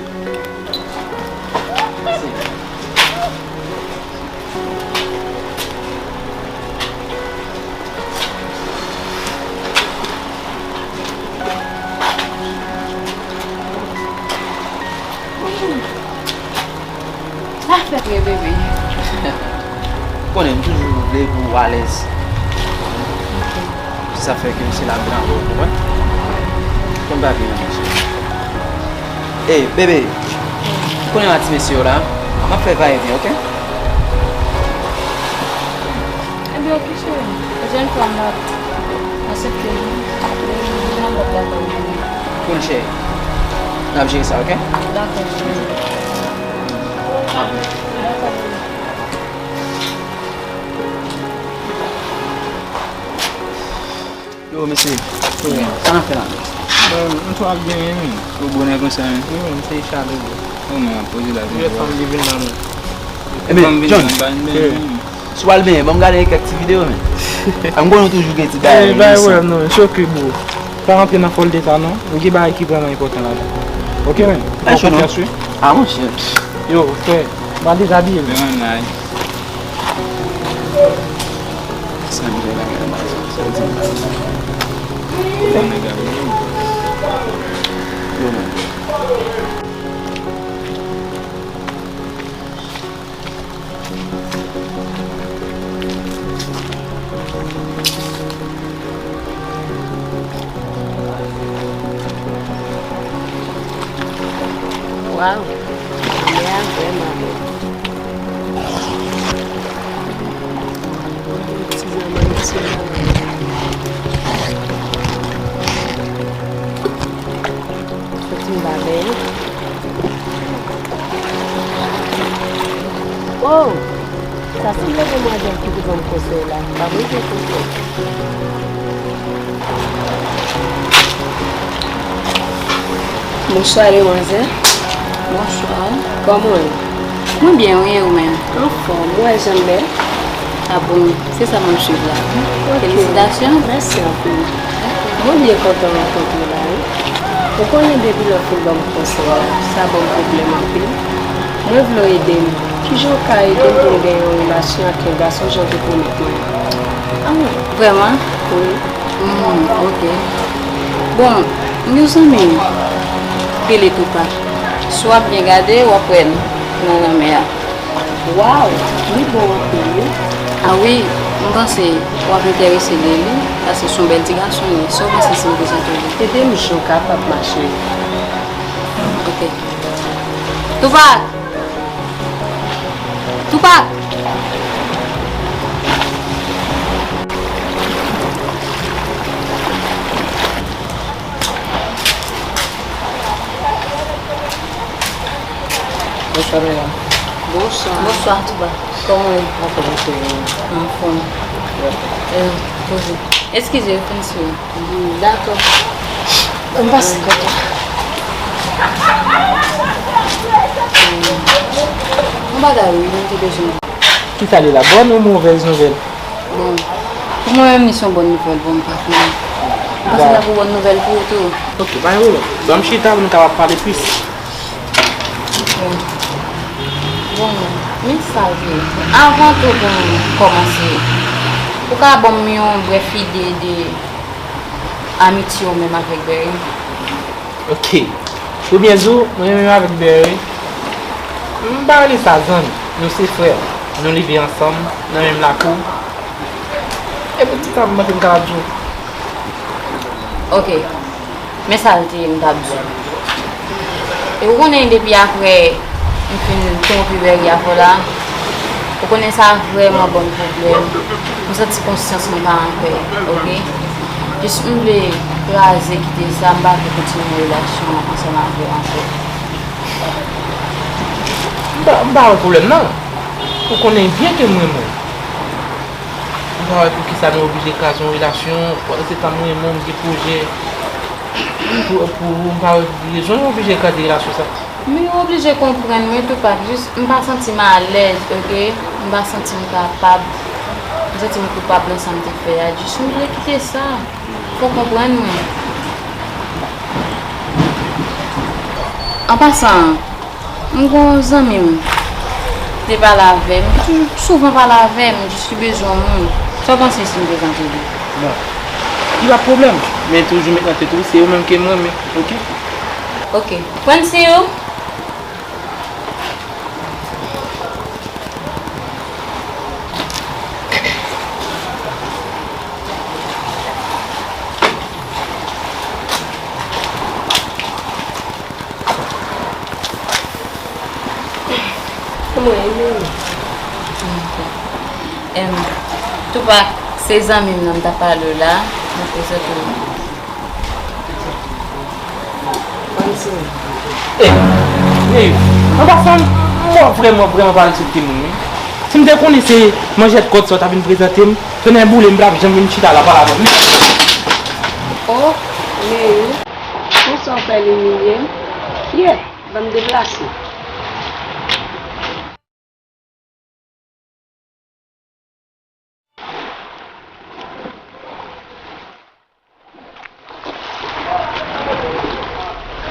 Sa fèt wi bebe. Konnen m toujou vle pou w alèz. Se sa fè ke m se la m vin avè w, konprann? Konn pa byen nan mesye. Ey, bebe, konnen a ti mesye yo la, m ap fè va e vyen, oke? Ebyen, oke, cheri. Pwochèn fwa, m ap asepte, wi. Depi jan m p ap dakò, m vini. Cool, cheri. N ap jere sa, oke? Dakò, cheri. Dakò, bebe. Yo, mesye, sa n ap fè la menm? Bon, m twa byen, wi, men. Ou bonè konsa, men? Wi, men, m se Richard, wi. Ou men, ap poze la, wi, fò m vin la, men. Ebyen, John, si w al benyen, ban m gade kèk ti videyo, men. M konnen w toujou gen ti bagay. Bay wè, non, it's ok, bro. Pa rantre nan fòlte sa, non. M gen bagay ki vrèman enpòtan ladan. Ok, men. Fè konfyans, wi. Ah, monchè. Yo, frè, m a dezabiye, men. Sa nèg la gen nan sa, sa di m. Yo, man. Waw, lanmè a vrèman bèl. Ti zanmann ti la. Soti m pa bèl. Oh! Sa sanble demwazèl ki te ban m konsèy la. Pa vre, se konsèy. Bonswa, demwazèl. Bonswa. Kòman w ye? Mwen byen, wi, e ou menm? Anfòm, ou wè jan m bèl? A bon, se sa m ap swiv la. Ok. Felisitasyon. Mèsi anpil. Mwen byen kontan rankontre w la, wi. Ou konnen depi lè w fin ban m konsèy la, sa ban m pwoblèm anpil. Mwen vle w ede m. Kijan w ka ede m pou m gen yon relasyon ak yon gason jan w te pwomèt mwen an? Ah, vrèman? Wi. Hmm, ok. Bon, m gen yon zanmi m rele Toupak. Si w ap byen gade, w ap wè l nan lanmè a. Waw, li bon anpil wi. Ah wi, m panse w ap enterese de li, paske se yon bèl ti gason li ye. Sa w panse si m prezante w li? Ede m jan w kapab, ma chérie. Ok. Toupak! Toupak! Bonswa, medam. Bonswa. Bonswa, Toupak. Kòman w ye? Anfòm, cheri. Anfòm. Wi. Eh, poze. Eskize, yo fin sou. Mm, dakò. Ban m pase kote w. Mm. Yon bagay, wi, mwen te bezwen. Kisa li la, bòn ou movèz nouvèl? Bon, pou mwen menm, li se yon bòn nouvèl, bon, m pa konnen. M panse l ap yon bòn nouvèl pou ou tou. Ok, pa gen pwoblèm. Ban m chita pou nou kapab pale plis. Bon. Bon, men sa vre. Avan tou pou m kòmanse, ou ka ban m yon brèf ide de amitye w menm avèk Berry? Ok. Pou byen di w, mwen menm avèk Berry, M pa rele sa zanmi. Nou se frè. Nou leve ansanm, nan menm lakou. E pou ti sa, m panse m kapab di w. Ok. Men sa l te ye m t ap di w. E ou konnen depi apre m fin twonpe Berry avè w la, ou konnen sa vrèman ban m pwoblèm. M santi konsyans mwen pa an pè, ok? Jis m vle kraze, kite sa, m pa vle kontinye relasyon ansanm avè w ankò. M pa, m pa wè pwoblèm nan. Ou konnen byen ke m renmen w. M pa wè poukisa nou oblije kraze yon relasyon, pandan se tan m renmen w, m gen pwojè pou, pou ou, m pa wè rezon nou oblije kraze relasyon sa. Men ou oblije konprann mwen tou, Pap, jis m pa santi m alèz, ok? M pa santi m kapab. M santi m koupab nan sa m te fè a, jis m vle kite sa. Fò w konprann mwen. An pasan, m gen yon zanmi m te pale avè m, li toujou souvan pale avè m, jis li bezwen yon moun. Sa w panse si m prezante li? Bon, li pa pwoblèm, men toujou met nan tèt ou, se ou menm ke m renmen, ok? Ok. Pran si ou. Kòman w ye, Mimi? Em, Tupac, se zanmi m nan m t ap pale w la, mwen prezante w. Ann sou. Ey, ey, an pasan, mwen vrèman, vrèman pa respekte moun, wi. Si m te konnen se manjèt kòd sa w ta vin prezante m, fè nan boule m, m pa t ap janm vin chita la pale avè w. Oh, Mary, konsa w fè l imilye m? Yeah, ban m deplase.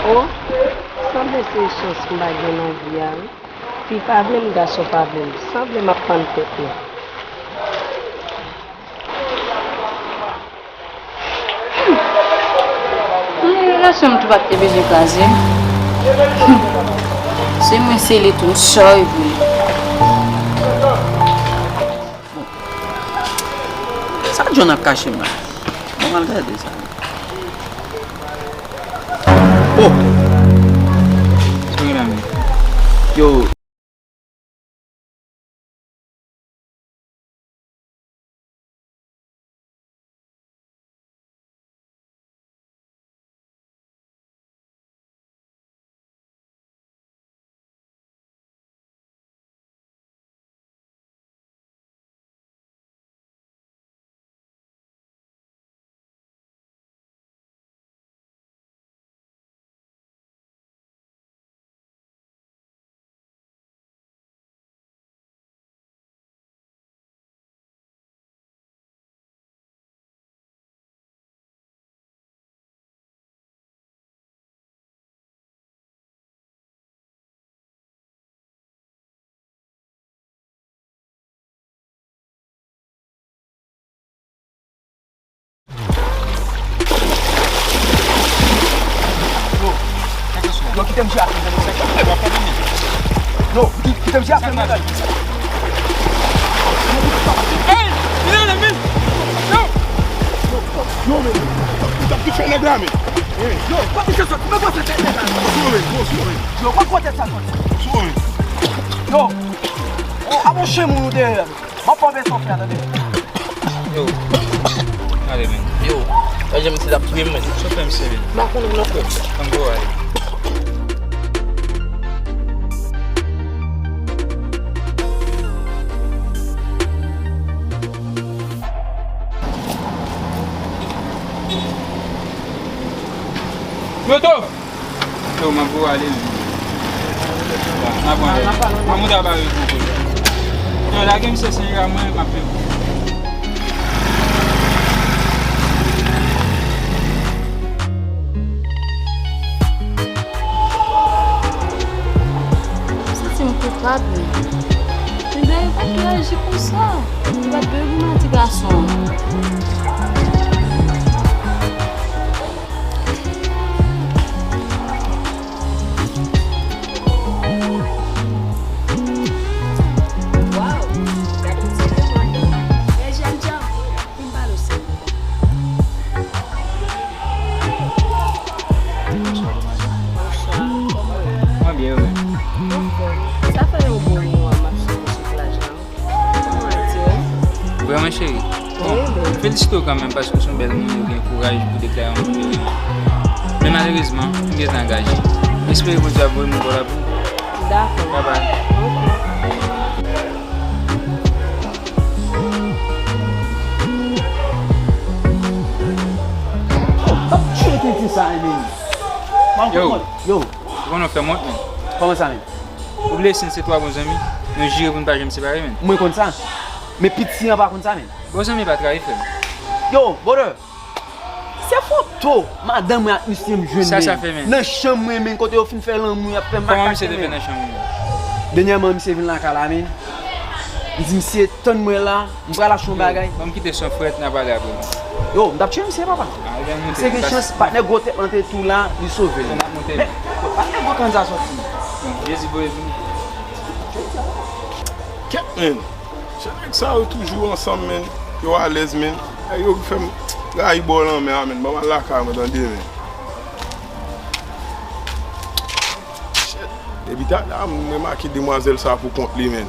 Oh, sanble se chans m pa gen nan vi a, wi. Fi pa vle m, gason pa vle m. Sanble m ap pann tèt mwen. Relasyon m tou pa t te bezwen kraze. Se mwen sele tou, m sorry pou li. Sa John ap kache m la? Bon, m al gade sa. Oh! Yo. Yo, kite m jwe ak li, tande, mesye. Yo, ki-, kite m jwe ak li, mesye. Ey, li rele, men. Yo. Yo, men. Ou t ap tout fè nèg la, men. Yo, kote sa soti? Men kote sa nèg la? Yo, men, yo, men. Yo, kote sa soti? Yo, men. Yo. Oh, a bon chen moun ou dèyè. M ap fè w bese yon fè, tande. Yo. Ale, men. Yo. Wè jan misye t ap touye m, men. Sa w fè misye, men? M pa konnen non, frè. Ann, gwo ale. Yo, to! Yo, m ap voye ale, men. N ap pran ale. An mouda ba yo poko. Yo, lage misye san ira mwen, m ap peye pou. M santi m koupab, men. Men dayè, pa t dwe aji konsa. Ou pa t dwe goumen ak ti gason an. Felisite w kanmenm paske w se yon bèl moun, ou gen kouraj pou deklare yon moun vre. Men malerezman, m gentan angaje. M espere Bondye ap voye moun pa w la pou ou. Dakò. Bye bye. Ok. Oh, m t ap tchwe tenten sa, men. Yo. Yo. Ou konnen w fè m wont, men. Kòman sa, men? Ou bliye si n se twa bon zanmi, nou jire pou n pa janm separe, men. Mwen konn sa. Men piti an pa konn sa, men. Bon zanmi pa trayi, frè m. Yo, brother. Se foto madanm mwen ak misye m jwenn, men. Sa, sa fè, men. Nan chanm mwen, men, kote yo fin fè lanmou, y ap fè makak, men. Kòman misye te fè nan chanm ou, men? Dènyèman, misye vin lakay la, men. M di misye, tann mwen la, m pral achte yon bagay. Yo, ban m kite san frèt, n a pale apre, men. Yo, m t ap tchwe misye, papa. Ah, ebyen, moute. Misye gen chans, patnè gwo tèt lan te tou la, li sove l. N ap moute, men. Men, patnè gwo kann sa soti. Bon, Jezi voye vini. Kèt, men. Se nèg sa yo toujou ansanm, men. Yo alèz, men. E yo ki fè m rayi bò lanmè a, men. Ban m al lakay mwen, tande, men. Shit. Depi talè a, m remake demwazèl sa pou kont li, men.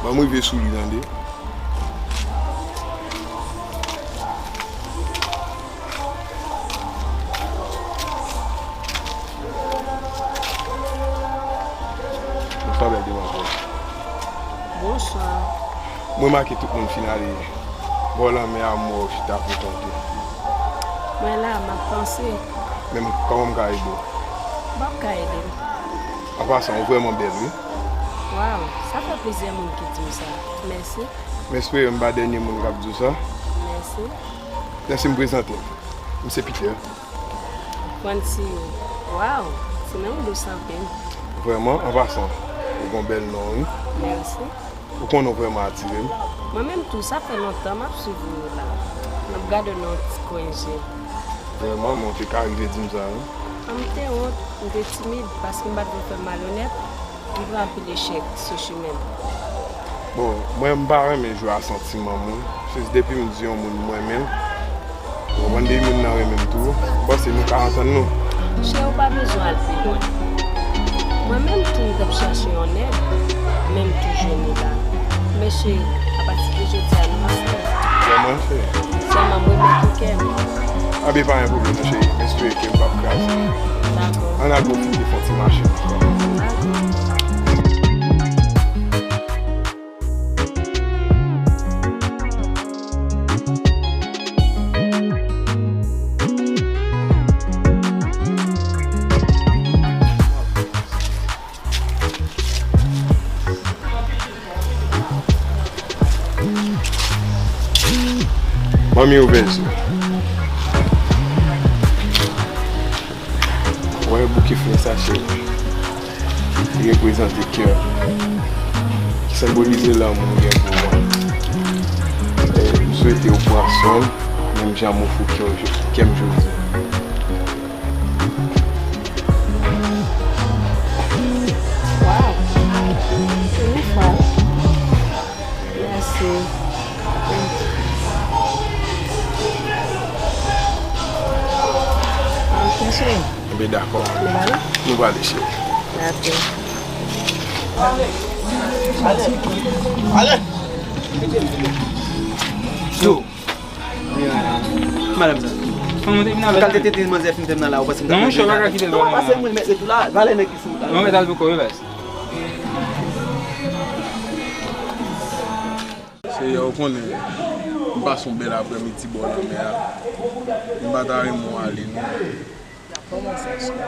Ban m rive sou li, tande. Bonswa, bèl demwazèl. Bonswa. Mwen remake tout moun fin ale bò lanmè a, m wè w chita pou kont ou. Mwen la, m ap panse. Men kòman m ka ede w? W ap ka ede m. An pasan, ou vrèman bèl, wi. Waw, sa fè plizyè moun ki di m sa. Mèsi. M espere m pa dènye moun k ap di w sa. Mèsi. Lèse m prezante m. M se Peter. Francine. Waw, ti non w dous anpil. Vrèman, an pasan, ou gon bèl non, wi. Mèsi. Ou konnen w vrèman atire m. Mwen menm tou, sa fè lontan m ap swiv ou la. M ap gade w nan yon ti kwen je. Vrèman, men w te ka rive di m sa, wi. An, m te wont, m te timid, paske m pa t vle fè malonèt. M pran anpil echèk sou chimen m. Bon, mwen, m pa renmen jwe a santiman moun. Se depi m di yon moun m renmen l, ou konprann, depi moun nan renmen m tou, m panse nou ka antann nou. Cheri, ou pa bezwen al pi lwen. Mwen menm tou, m t ap chache yon nèg, men m tou jwenn ou la. Men cheri, apati de jodi a, nou ansanm. Vrèman, cheri? Sèlman m remèt ou kè m. Anben, pa gen pwoblèm, cheri. M espere ke m p ap kraze. Dakò. Ann al pwofite fè yon ti mache ankò. Dakò. Manmi, ouvè zye w. Wè bouke flè sa, cheri. Li reprezante kè w, ki senbolize lanmou w gen pou mwen. E m swete w pran swen l, menm jan m ofri kè w, kè m jodi a. Waw! Mèsi. Ok, cheri. Enben, dakò. Nou prale? Nou prale, cheri. Dakò. Ale! Yo! Madanm sa. Fanm ou te vin avè l? Kalite tete manzè fin fè m nan la, ou panse m t ap... Non, monchè, ou pa ka kite l. Non, pase mwen met retou la, valè nèg ki sou wout la. Non, mèt al pou kò yo, baz. Seyè, ou konnen, m pase yon bèl aprèmidi bò lanmè a. M pa ta renmen w ale, non. Kòman sa, cheri?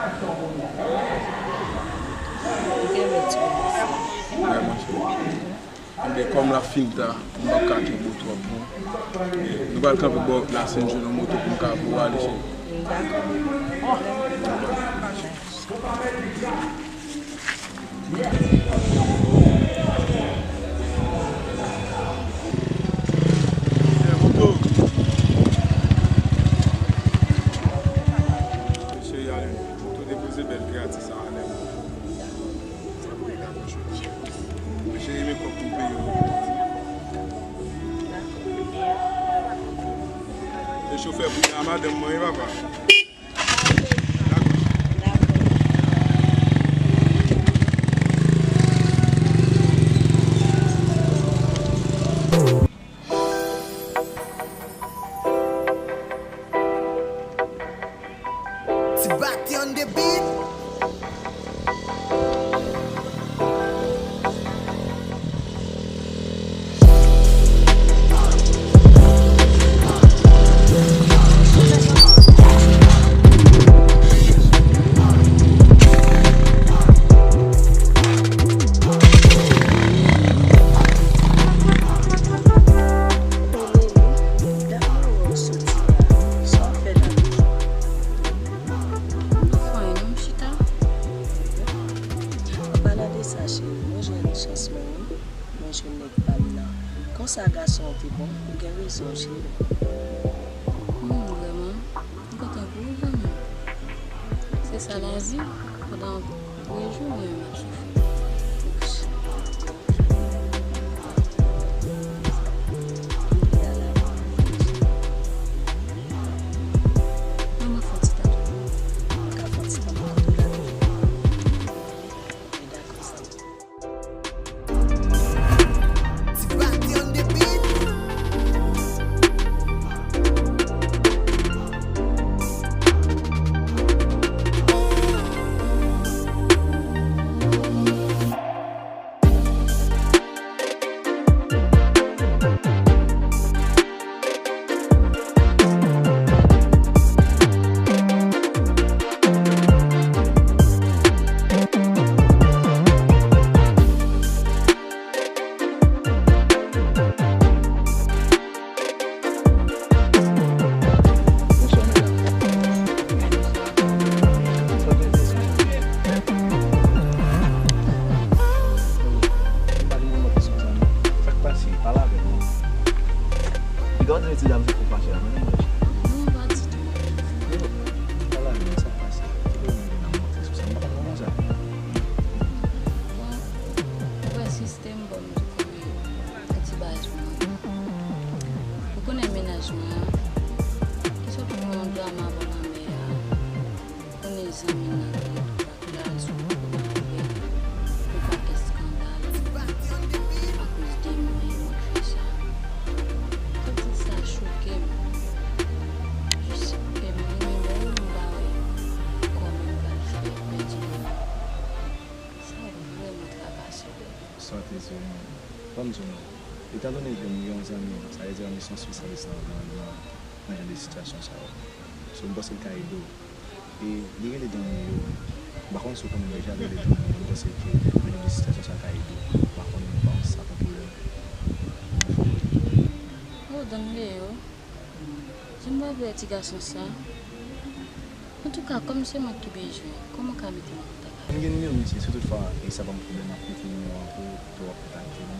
Ou gen lè ti kòmanse. Vrèman, cheri. Enben, kòm l ap fin ta, m p ap ka kenbe w twòp, non. Nou pral kanpe bò wout la, si n jwenn yon moto pou m ka voye w ale, cheri. Dakò. Mesye, y ale. Moto depoze bèl kreyati sa a, nèg. Mesye, men kòb pou peye yo. E chofè bouda madanm mwen, wi, papa. T-Batty on the beat. Sa w fè la toujou? M pa fè anyen non, m chita. An palan de sa, cheri, mwen jwenn chans mwen wi. Mwen jwenn nèg pa m nan. Konsa gason an te bon, ou gen rezon, cheri. Hmm, vrèman, m kontan pou ou, zanmi m. Se sa lavi, pandan w rejwi, mwen menm m ap soufri. Manman fè ti tan toujou. Mwen ka fè ti tan pou kote la toujou. Ok, dakò, sa. Ti Batty on the beat. Bonswa, medam. Sa te di sa? M pa gen moun mwen plis konsa, non. Sa k pase? Pale avè m, non. Piga w di ti dam se pou fache a, men non. Non, pa ditou. Yo, pale avè m, sa k pase? Ki pwoblèm ou gen nan mwen sou sa? M pa konn konsa. Bon, ou wè sistèm, bon, m di konnen yon ti bagay sou mwen. Ou konnen mennaj mwen an, ki sot pran yon drama bò lanmè a. Ou konnen zanmi m nan, li tou pa klè sou kote m ap fè yon pakèt eskandal akoz de mwen, e mwen k fè sa. Tout sa choke m. Jis ke m remember, m pa wè kòman m pral fè pèdi mwen. Sa vrèman trakase m. Sa te di w menm. Ban m di w non. Etandone ke m gen yon zanmi, sa vle di zanmi se yon espesyalis nan, nan, nan, nan jan de sitiyasyon sa yo. So, m panse l ka ede w. E li rele dan mwen yo. M pa konn si w konnen deja, li rele dan mwen yo. M panse ke nan jan de sitiyasyon sa ka ede w. M pa konn, m pa konn si sa pa pwoblèm. Fò w rele. Oh, dan mwen yo. Jan m pa vle ti gason sa. Antouka, kòm se mwen ki bezwen, kòman w ka mete m an kontak avè l? M gen nimewo misye, si toutfwa e sa pa yon pwoblèm, m ap mete nimewo an pou ou, pou w ap kontakte l.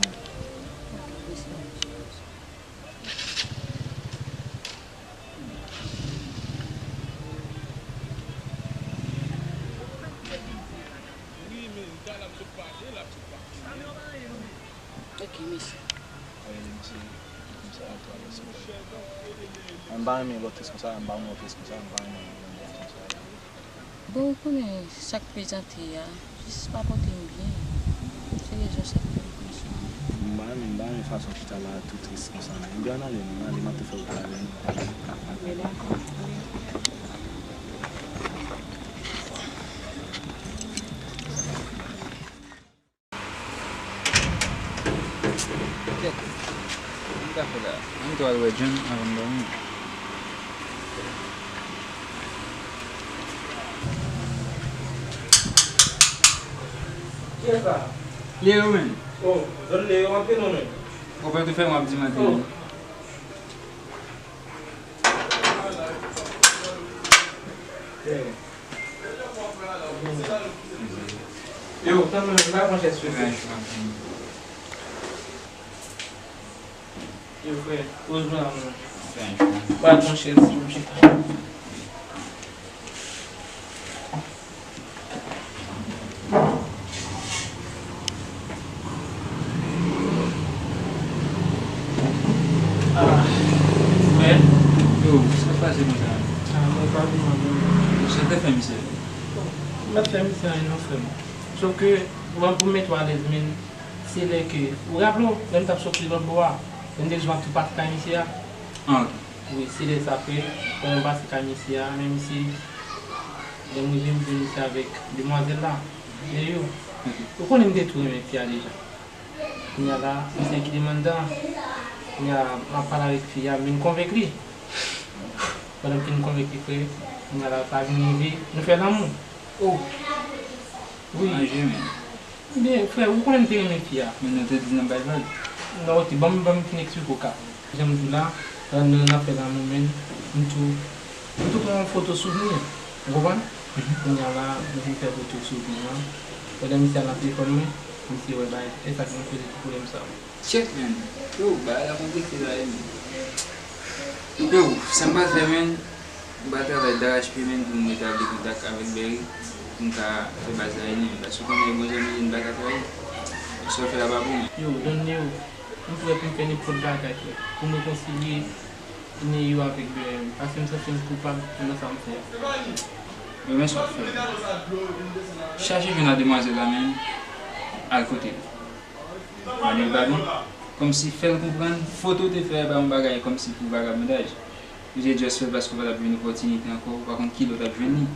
Ok, mèsi anpil. Ok, mèsi. Wi, mèsi. Mèsi a twa, mèsi. M pa renmen lòt tris konsa, m pa renmen lòt tris konsa, m pa renmen lòt tris konsa. Bon, ou konnen sa k prezante a, jis pa pote m byen. Se rezon sa k fè m konsa. M pa renmen, m pa renmen fason w chita la a tou tris konsa, men. Ebyen, ann ale non, ann ale, m ap tou fè wout la avè nou. Ebyen, dakò, ale. Kèt. Sa m ka fè la? Ann tou al wè John avan m dòmi. Kiyès sa? Leo, menm. Oh, zòn Leo antre non, menm. Konpè tou fè m ap di m antre. Oh. Yo, tann mwen, m pa pran chèz sou frè. Yo, frè, poz mwen la, mwen. M pa pran chèz, m chita. Ah, frè. Yo, sa k pase konsa? Ah, mwen pa vin anyen. Sa te fè misye? Bon, m pa fè misye anyen non, frè m. Sòf ke, bon, pou m mete w alèz, men se lè ke, ou raple w, lè m t ap soti lòt bò a, lè m te jwenn tou pase kay misye a. Ah, ok. Wi, se lè sa ke, lè m pase kay misye a, men misye Lè m rive, m jwenn misye avèk demwazèl la. Eyo, ou konnen m te tou renmen fi a deja. Kounye a la, misye kite m anndan. Kounye a, m ap pale avèk fi a, m vin konvenk li. Pandan m fin konvenk li, frè, kounye a la, sa vin rive, nou fè lanmou. Oh! Wi. Anje, men. Ebyen, frè, ou konnen m te renmen fi a. Men nou te di n ap bay vag. Non, ok, ban m, ban m fin eksplike w ka. Jan m di w la, pandan n ap fè lanmou, men, m tou, m tou pran yon foto souvni. Ou konprann? Mhm. Kounye a la, m vin fè foto souvni an. Pandan misye al nan telefòn mwen, misye wè bagay, e sa ki vin koze tout pwoblèm sa yo. Check, man. Yo, bagay la konplike la, e, man. Yo, sa m pral fè, man, m pral travay darachpye, man, pou m retabli kontak avèk Berry, pou m ka fè bagay la, e, man. Paske ou konnen, bon, jan m ye, m pa ka trayi. Sa w fè a pa bon, man. Yo, Don Neo, m prè pou m fè nenpòt bagay, frè, pou m rekonsilye Neo avèk Berry, paske m santi m koupab nan sa m fè a. Yo, men sa w fè. Chache jwenn a demwazèl la, man, al kote l. Mannyè l pa bon. Kòmsi fè l konprann, foto w te fè a pa yon bagay kòmsi pou vagabondaj. Ou te just fè l paske w pa t ap jwenn opòtinite ankò, ou pa konn kilè w t ap jwenn li.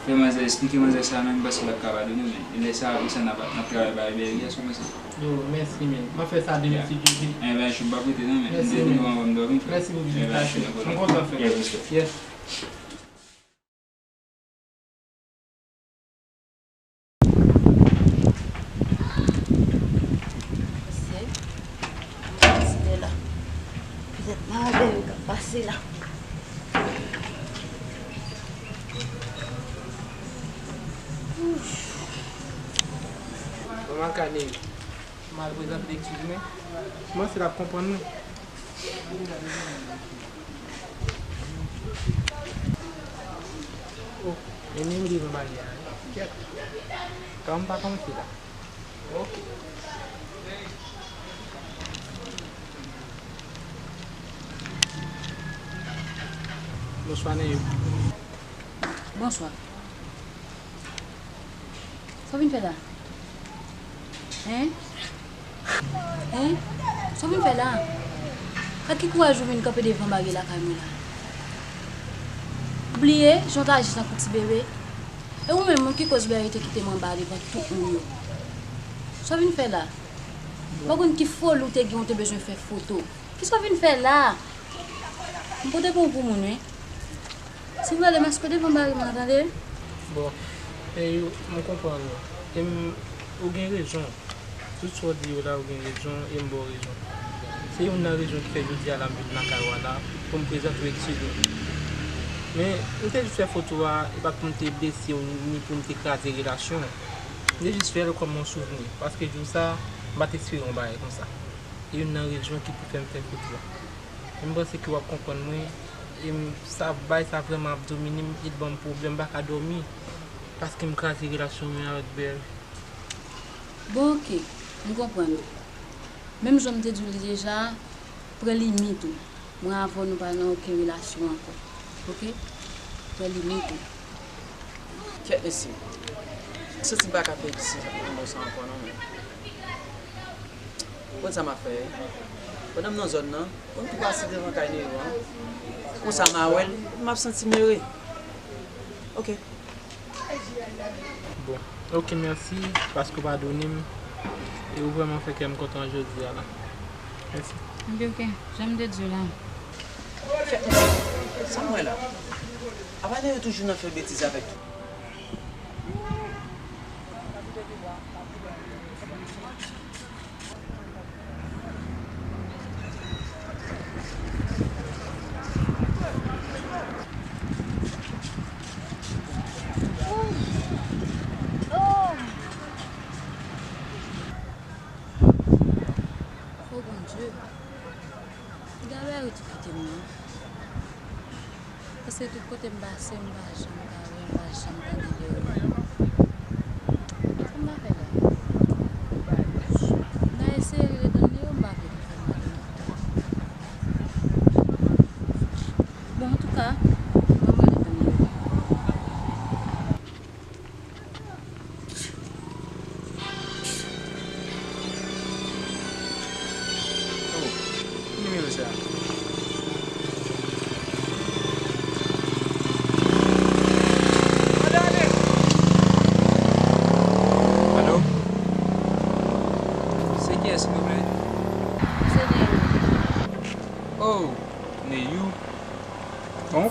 Fè manzè, eksplike manzè sa menm, paske l ap ka padone w, men. E lè sa, apre sa, n ap, n ap travay bay Berry a, sa w panse? Yo, mèsi, men. M ap fè sa demen si Dye vle. Enben, m p ap rete non, men. Mèsi, men. M dòmi, m dòmi, frè. Mèsi pou vizitasyon. M kontan, frè. Yes, frè. Yes. Mesye, m pase la. Petèt m avè yo k ap pase la. Kòman ka Neo? M al prezante l eskiz mwen. M panse l ap konprann mwen. Oh, men Neo devan baryè a, wi. Kèt. Kòman m pa konn se la? Ok. Bonswa, Neo. Bonswa. Sa w vin fè la? Hein? Hein? Sa w vin fè la? Ak ki kouraj ou vin kanpe devan baryè lakay mwen la? Ou bliye jan w t aji tankou ti bebe? E ou menm, ou ki koz Berry te kite m anba devan tout moun yo. Sa w vin fè la? M pa konn ki foli w te gen, ou te bezwen fè foto. Kisa w vin fè la? M pote pou ou pou moun, wi. Si w ale, m ap kanpe devan baryè mwen, tande? Bon, e, m konprann ou. E m, ou gen rezon. Tout sa w di yo la, ou gen rezon, e m ba w rezon. Se youn nan rezon ki fè jodi a la m vin lakay ou a la, pou m prezante w eskiz mwen. Men, m te jis fè foto a, e pa pou m te blese w, ni pou m te kraze relasyon an. M te jis fè l kòm yon souvni, paske jou sa, m pa t espere yon bagay konsa. E youn nan rezon ki pou fè m fè foto a. E m panse ke w ap konprann mwen, e m, sa, bagay sa vrèman ap domine m, e l ban m pwoblèm, m pa ka dòmi, paske m kraze relasyon mwen avèk Berry. Bon, oke, m konprann ou. Menm jan m te di w li deja, pran limit ou. Mwen avè w nou pa nan okenn relasyon ankò. Oke? Pran limit ou. Kèt mesye. M santi m pa ka fè egzèsis nan mond sa ankò non, men. Ou konn sa m ap fè? Pandan m nan zòn nan, konn tou pase devan kay Nero an. Konsa m a wè l, m ap santi m ere. Oke. Bon, oke, mèsi paske w padone m e ou vrèman fè kè m kontan jodi a la. Mèsi. Oke, oke, jan m te di w la. Fè, sa m wè la. Apa Nero toujou nan fè betiz avèk tout. O Bondye, piga Berry tou kite m non. Paske tout kote m pase, m pa janm ka wè, m pa janm tande de ou. Sa m ta fè la? M ta eseye rele Don Neo, m pa vle li fè m mal non. Bon, antouka, m ap rele Don Neo. Oh, ki nimewo sa?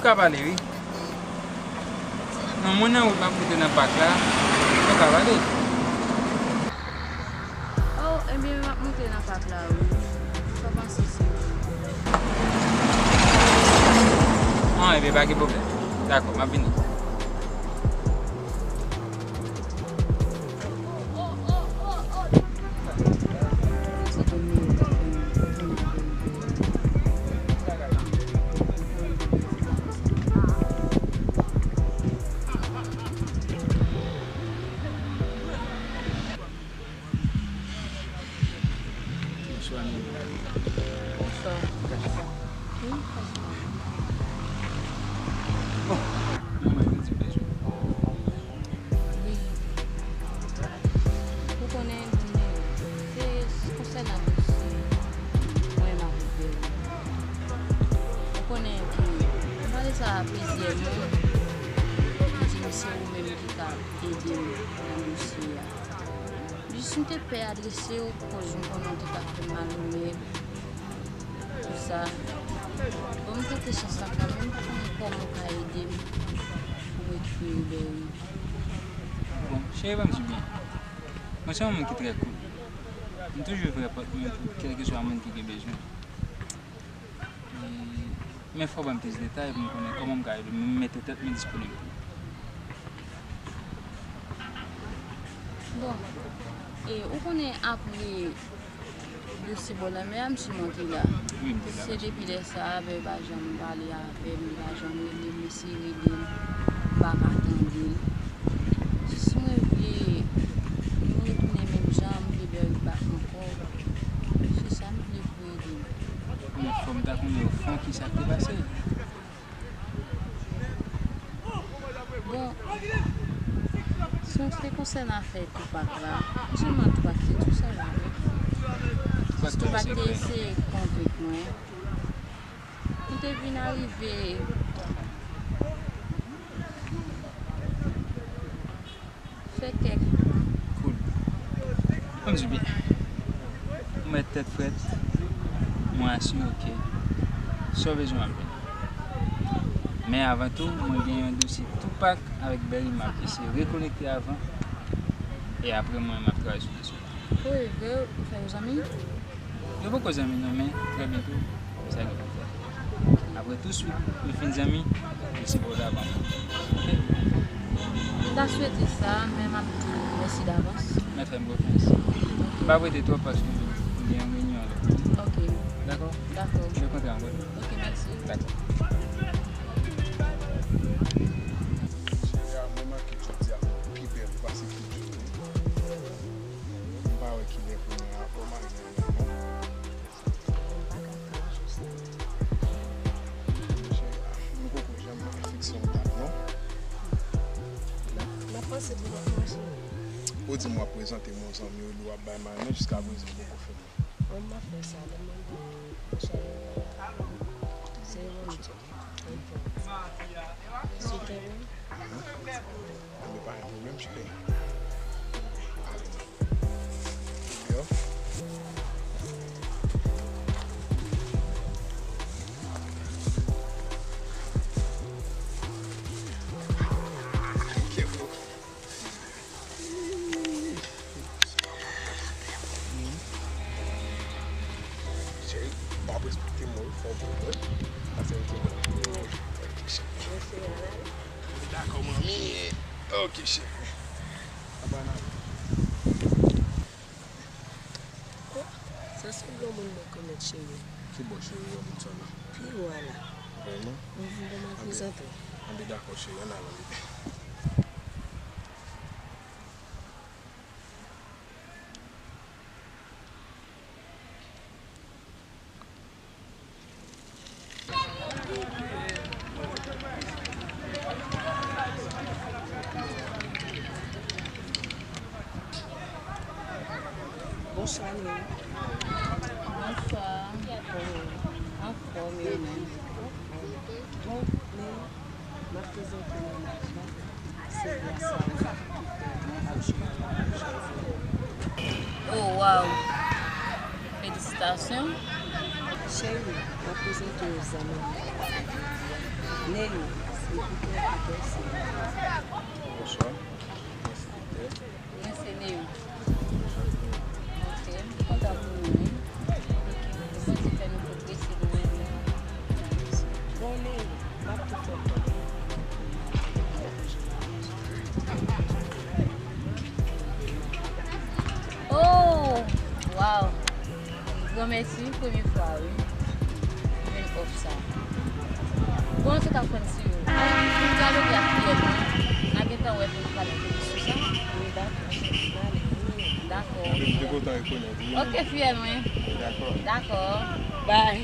Ka pale, wi. Non, mwen nan wout, m ap moute nan pak la. Nou ka pale. Oh, ebyen, m ap moute nan pak la, wi. Sa panse se. Ah, ebyen, pa gen pwoblèm. Dakò, m ap vini. Bonswa, Nini. Bonswa. Wi, bonswa. Bon, mwen, mwen, mwen di bezwen. Wi. Ou konnen, se konsènan dosye mwen m ap ouvè. Ou konnen ke m pale sa a plizyè moun, m di m se ou menm ki ka ede m nan dosye a. Jis m te pè adrese w, koz m konnen w te ka fè m malonèt, tou sa. Bon, m tante chans la kanmenm pou m konnen kòman w ka ede m pou m rekipere Berry. Bon, cheri, ban m di w byen. Mwen se yon moun ki trè cool. M toujou ouvri pòt mwen pou kèlkeswa moun ki gen bezwen. E, men fò w ban m plis detay pou m konnen kòman m ka ede w, m mete tèt mwen disponib pou ou. Bon, e, ou konnen apre dosye bò lanmè a, m siman te la. Wi, m te la. Se depi lè sa a, Berry pa janm pale avè m, li pa janm rele m, m eseye rele l, m pa ka tande l. Jis mwen vle nou retounen menm jan, m vle Berry back ankò. Se sa m vle pou ede m. Men fò m ta konnen ofon ki sa k te pase. Bon, si se konsènan afè Tupac la, m sèlman Tupac se tou sa la, wi. Tupac te eseye konvenk mwen. M te vin arive fè kèk. Cool. Ban m di w byen. Ou mèt tèt frèt. Mwen asire w ke sa w bezwen ap jwenn. Men avan tou, mwen gen yon dosye Tupac avèk Berry m ap eseye rekonekte avan. E apre mwen, m ap travay sou dosye. Wi, Berry, ou fè yo zanmi? Nou poko zanmi non, men trè byento, sa gen pou fèt. Apre touswit, nou fin zanmi, nou se bò lavan. Oke? M ta swete sa, men m ap di w mèsi davans. Mèt fè m konfyans. M p ap rete twòp paske m gen yon reyinyon lè. Oke. Dakò? Dakò. M te kontan wè w. Oke, mèsi. Dakò. Cheri a, mwen make jodi a pi bèl pase tout jou. M pa wè kilè pou mwen a kòmanse. M poko janm fikse yon dat non. N ap panse pou lòt mwa, cheri. Ou di m w ap prezante m yon zanmi w, li w ap bay manyen, jiska prezan w poko fè l. Bon, m ap fè sa, lè m mande cheri. Se yon moun. Sou tèren. Anben, pa gen pwoblèm, cheri. Ale non. Yo. Cheri, w ap respekte m wi, fò w konprann. Pase yon ti bon. Dakò, manmi. Ok, cheri. Apa n ale? Sa se granmoun mwen konèt, cheri. Ki bò cheri wè moun sa la? Pi wo a la. Vrèman? Mhm, bon, m ap prezante w. Anben, dakò, cheri, ann al, ann al. Bonswa, Nini. Bonswa. Anfòm, e ou menm? Bon, Nini, m ap prezante mennaj mwen. Se gras a ou ki fè mwen jodi a. Oh, waw! Felisitasyon. Cheri, m ap prezante w zanmi m. Neyou, se Pito, Pito, se Neyou. Bonswa. Mwen se Neyou. Ok, m kontan pou ou, wi. Ke Bondye fè nou pwogrese lwen. Bon, Neyou, m ap tou fè. Oh! Wow! Granmèsi, premye fwa, wi. M jwenn òf sa. Bon, se ta fè m si yo. Pou m dyaloge ak fiyèl mwen, n a gentan wè pou m pale avèk li sou sa. Wi, dakò. N ale. Dakò. Mwen te kontan rekonèt ou. Ok, fiyèl mwen. Dakò. Dakò. Bye.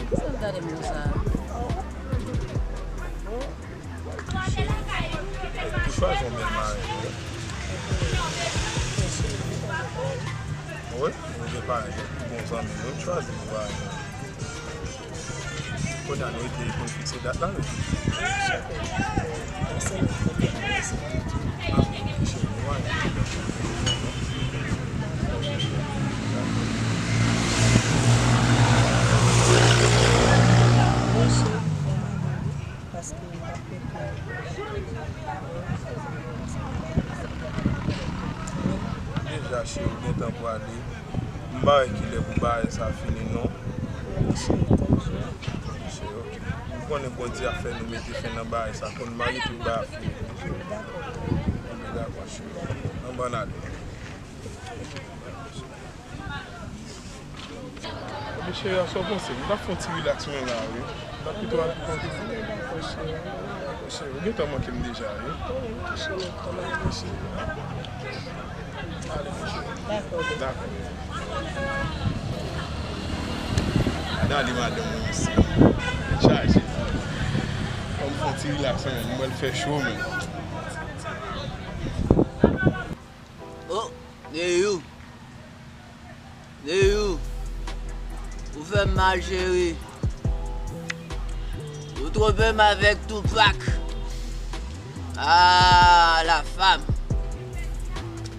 Kisa l gade m konsa? Ou chwazi yon bèl marenn, wi. Wi, ou gen parenn, wi, bon zanmi, wi, m chwazi pou parenn. Kounye a nou rete pou n fikse dat la, wi. Paske m ap pèdi. Deja, cheri, ou gentan pwale. M pa wè kilè pou bagay sa fini, non. Wi, cheri, tank jou. Cheri, ok. M konnen Bondye ap fè nou mete fen nan bagay sa, pou n marye, pou bagay ap fini. Dakò. Anben, dakò, cheri. Anben, n ale. Ebyen, cheri, sa w panse? M t ap fè yon ti rilaks mwen la, wi. M t ap pito al pou kont mwen. Cheri, ou gentan manke m deja, wi. Wi, cheri, kòman, cheri? Dakò. Dakò. Gade ale madanm mwen isi. Chaje. Fò m fè yon ti rilaks, men. M wè l fè cho, men. Oh, Neyou. Neyou. Ou fè m mal, cheri. Ou twonpe m avèk Tupac. Ah, la femme.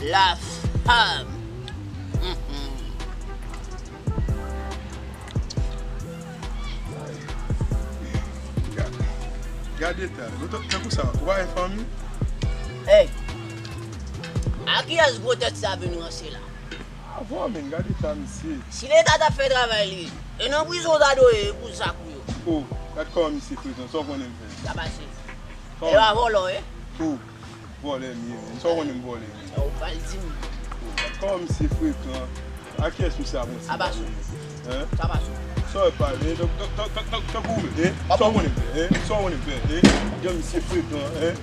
La femme. Gade eta, tankou sa, ou pa gen fanmi? Ey! A kiyès gwo tèt sa vin ranse la? Avò, men, gade eta misye. Si Leta t ap fè travay li, e nan prizon w ta dwe ye pou zak ou yo. Oh, gad kòman misye frekan, sa w konnen m fè? Sa pase. E pa vòlò, e? Oh, vòlè m ye, men. Sa w konnen m vòlè, men? Ou pral di m. Oh, gad kòman misye frekan. A kiyès misye ap ranse? Aba sou. Hein? Sa pa sou. Sa w pa, eh, tank, tank, tank, tank, tankou, eh? Sa w konnen m fè, eh? Sa w konnen m fè, eh? Jan misye frekan, eh?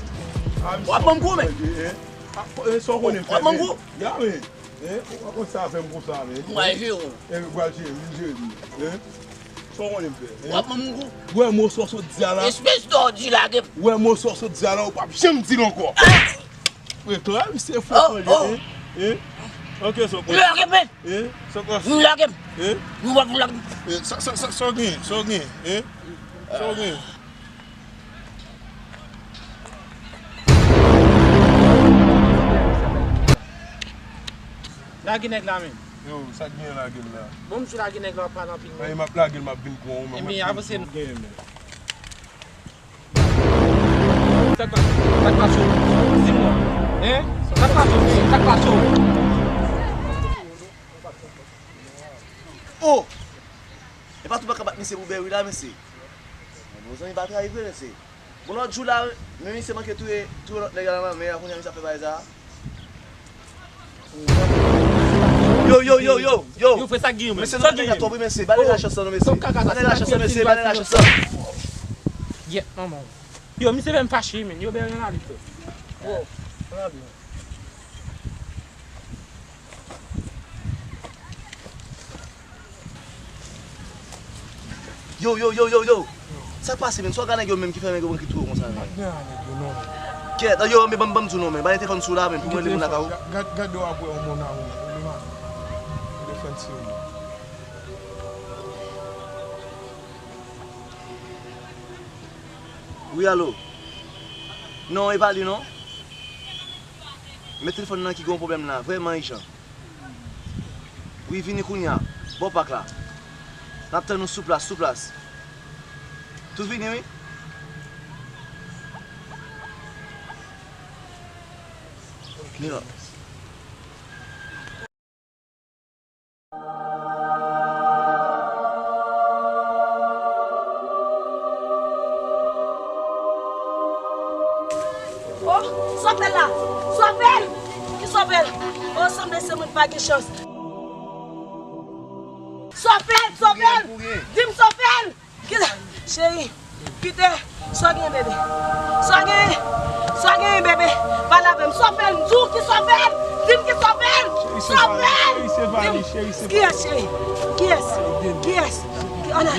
W ap ban m kou, men. Eh? A, eh, sa w konnen m fè, men? W ap ban m kou? Ya, men. Eh? W ap ranse avè m konsa, men? M pral jere w. Eh, w pral jere m, vin jere m, eh? Sa w konnen m fè, eh? W ap ban m kou? Wè mo sa w sot di a la? Espès dòdi lage m. Wè mo sa w sot di a la, ou p ap janm di l ankò. Frekan, misye frekan, eh? Eh? Ok, sa w konnen. Lage m, men. Eh? Sa w konnen. Lage m. Eh? W ap lage m. Eh, sa, sa, sa, sa w gen, sa w gen, eh? Sa w gen. Lage nèg la, men. Yo, sa k gen lage l la? Bon, m sou lage nèg la, w ap pale anpil, men. Ey, m ap lage l, m ap vin pran w, men. Ebyen, avanse non. Sa k pa, sa k pase w? Di m non. Hein? Sa k pase w? Sa k pase w? Oh! E pa tou pa ka bat misye pou bèri la, mesye. Bon, zanmi pa trayi vre, mesye. Bon, lòt jou la, men misye manke touye, touye lòt nèg la nan lanmè a, kounye a misye ap fè bagay sa. Yo, yo, yo, yo, yo. Yo, frè, sa k genyen, men? Mesye, nou pa gen katòp, wi, mesye. Ba nèg la chans lan, non, mesye. Ba nèg la chans lan, mesye. Ba nèg la chans lan. Gyèt manman w. Yo, misye fè m fache, men. Yo, bèri an ale, frè. Yo, an ale. Yo, yo, yo, yo, yo. Sa k pase, menm? Sa w gade nèg yo menm ki fè nèg yo pran ki tou yo konsa, menm? Kèt, yo, men ban m, ban m di w non, menm. Ba telefòn sou la, menm, pou mwen rele moun lakay ou. Gad, gad, yo ap wè yon moun a ou, menm. Ou defann si ou. Wi, alo. Non, e pa li, non. Men telefòn nan ki gen yon pwoblèm la, vrèman ijan. Wi, vini kounye a. Bò pak la. N ap tann ou sou plas, sou plas. Tout vini, wi. Vini la. Oh, sòfè la! Sòfè! Ki sòfè? Oh, sanble se moun pa gen chans. Sòfè! Sòfè! Di m sòfè! Kisa? Cheri, Pite, sa w genyen, bebe? Sa w genyen? Sa w genyen, bebe? Pale avè m. Sa w fè l? M di w ki sa w fè l? Di m ki sa w fè l? Sa w fè l? Di m. Kiyès, cheri? Kiyès? Kiyès? Ana,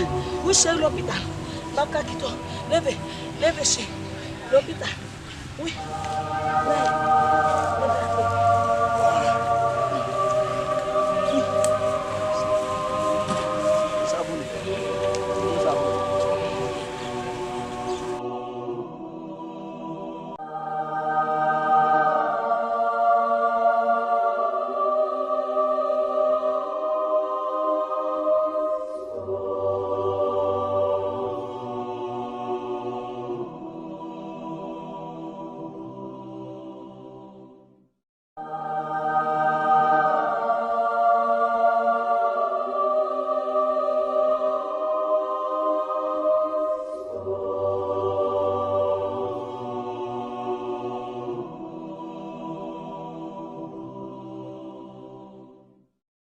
wi, cheri, lopital. M p ap ka kite w. Leve, leve, cheri. Lopital. Wi.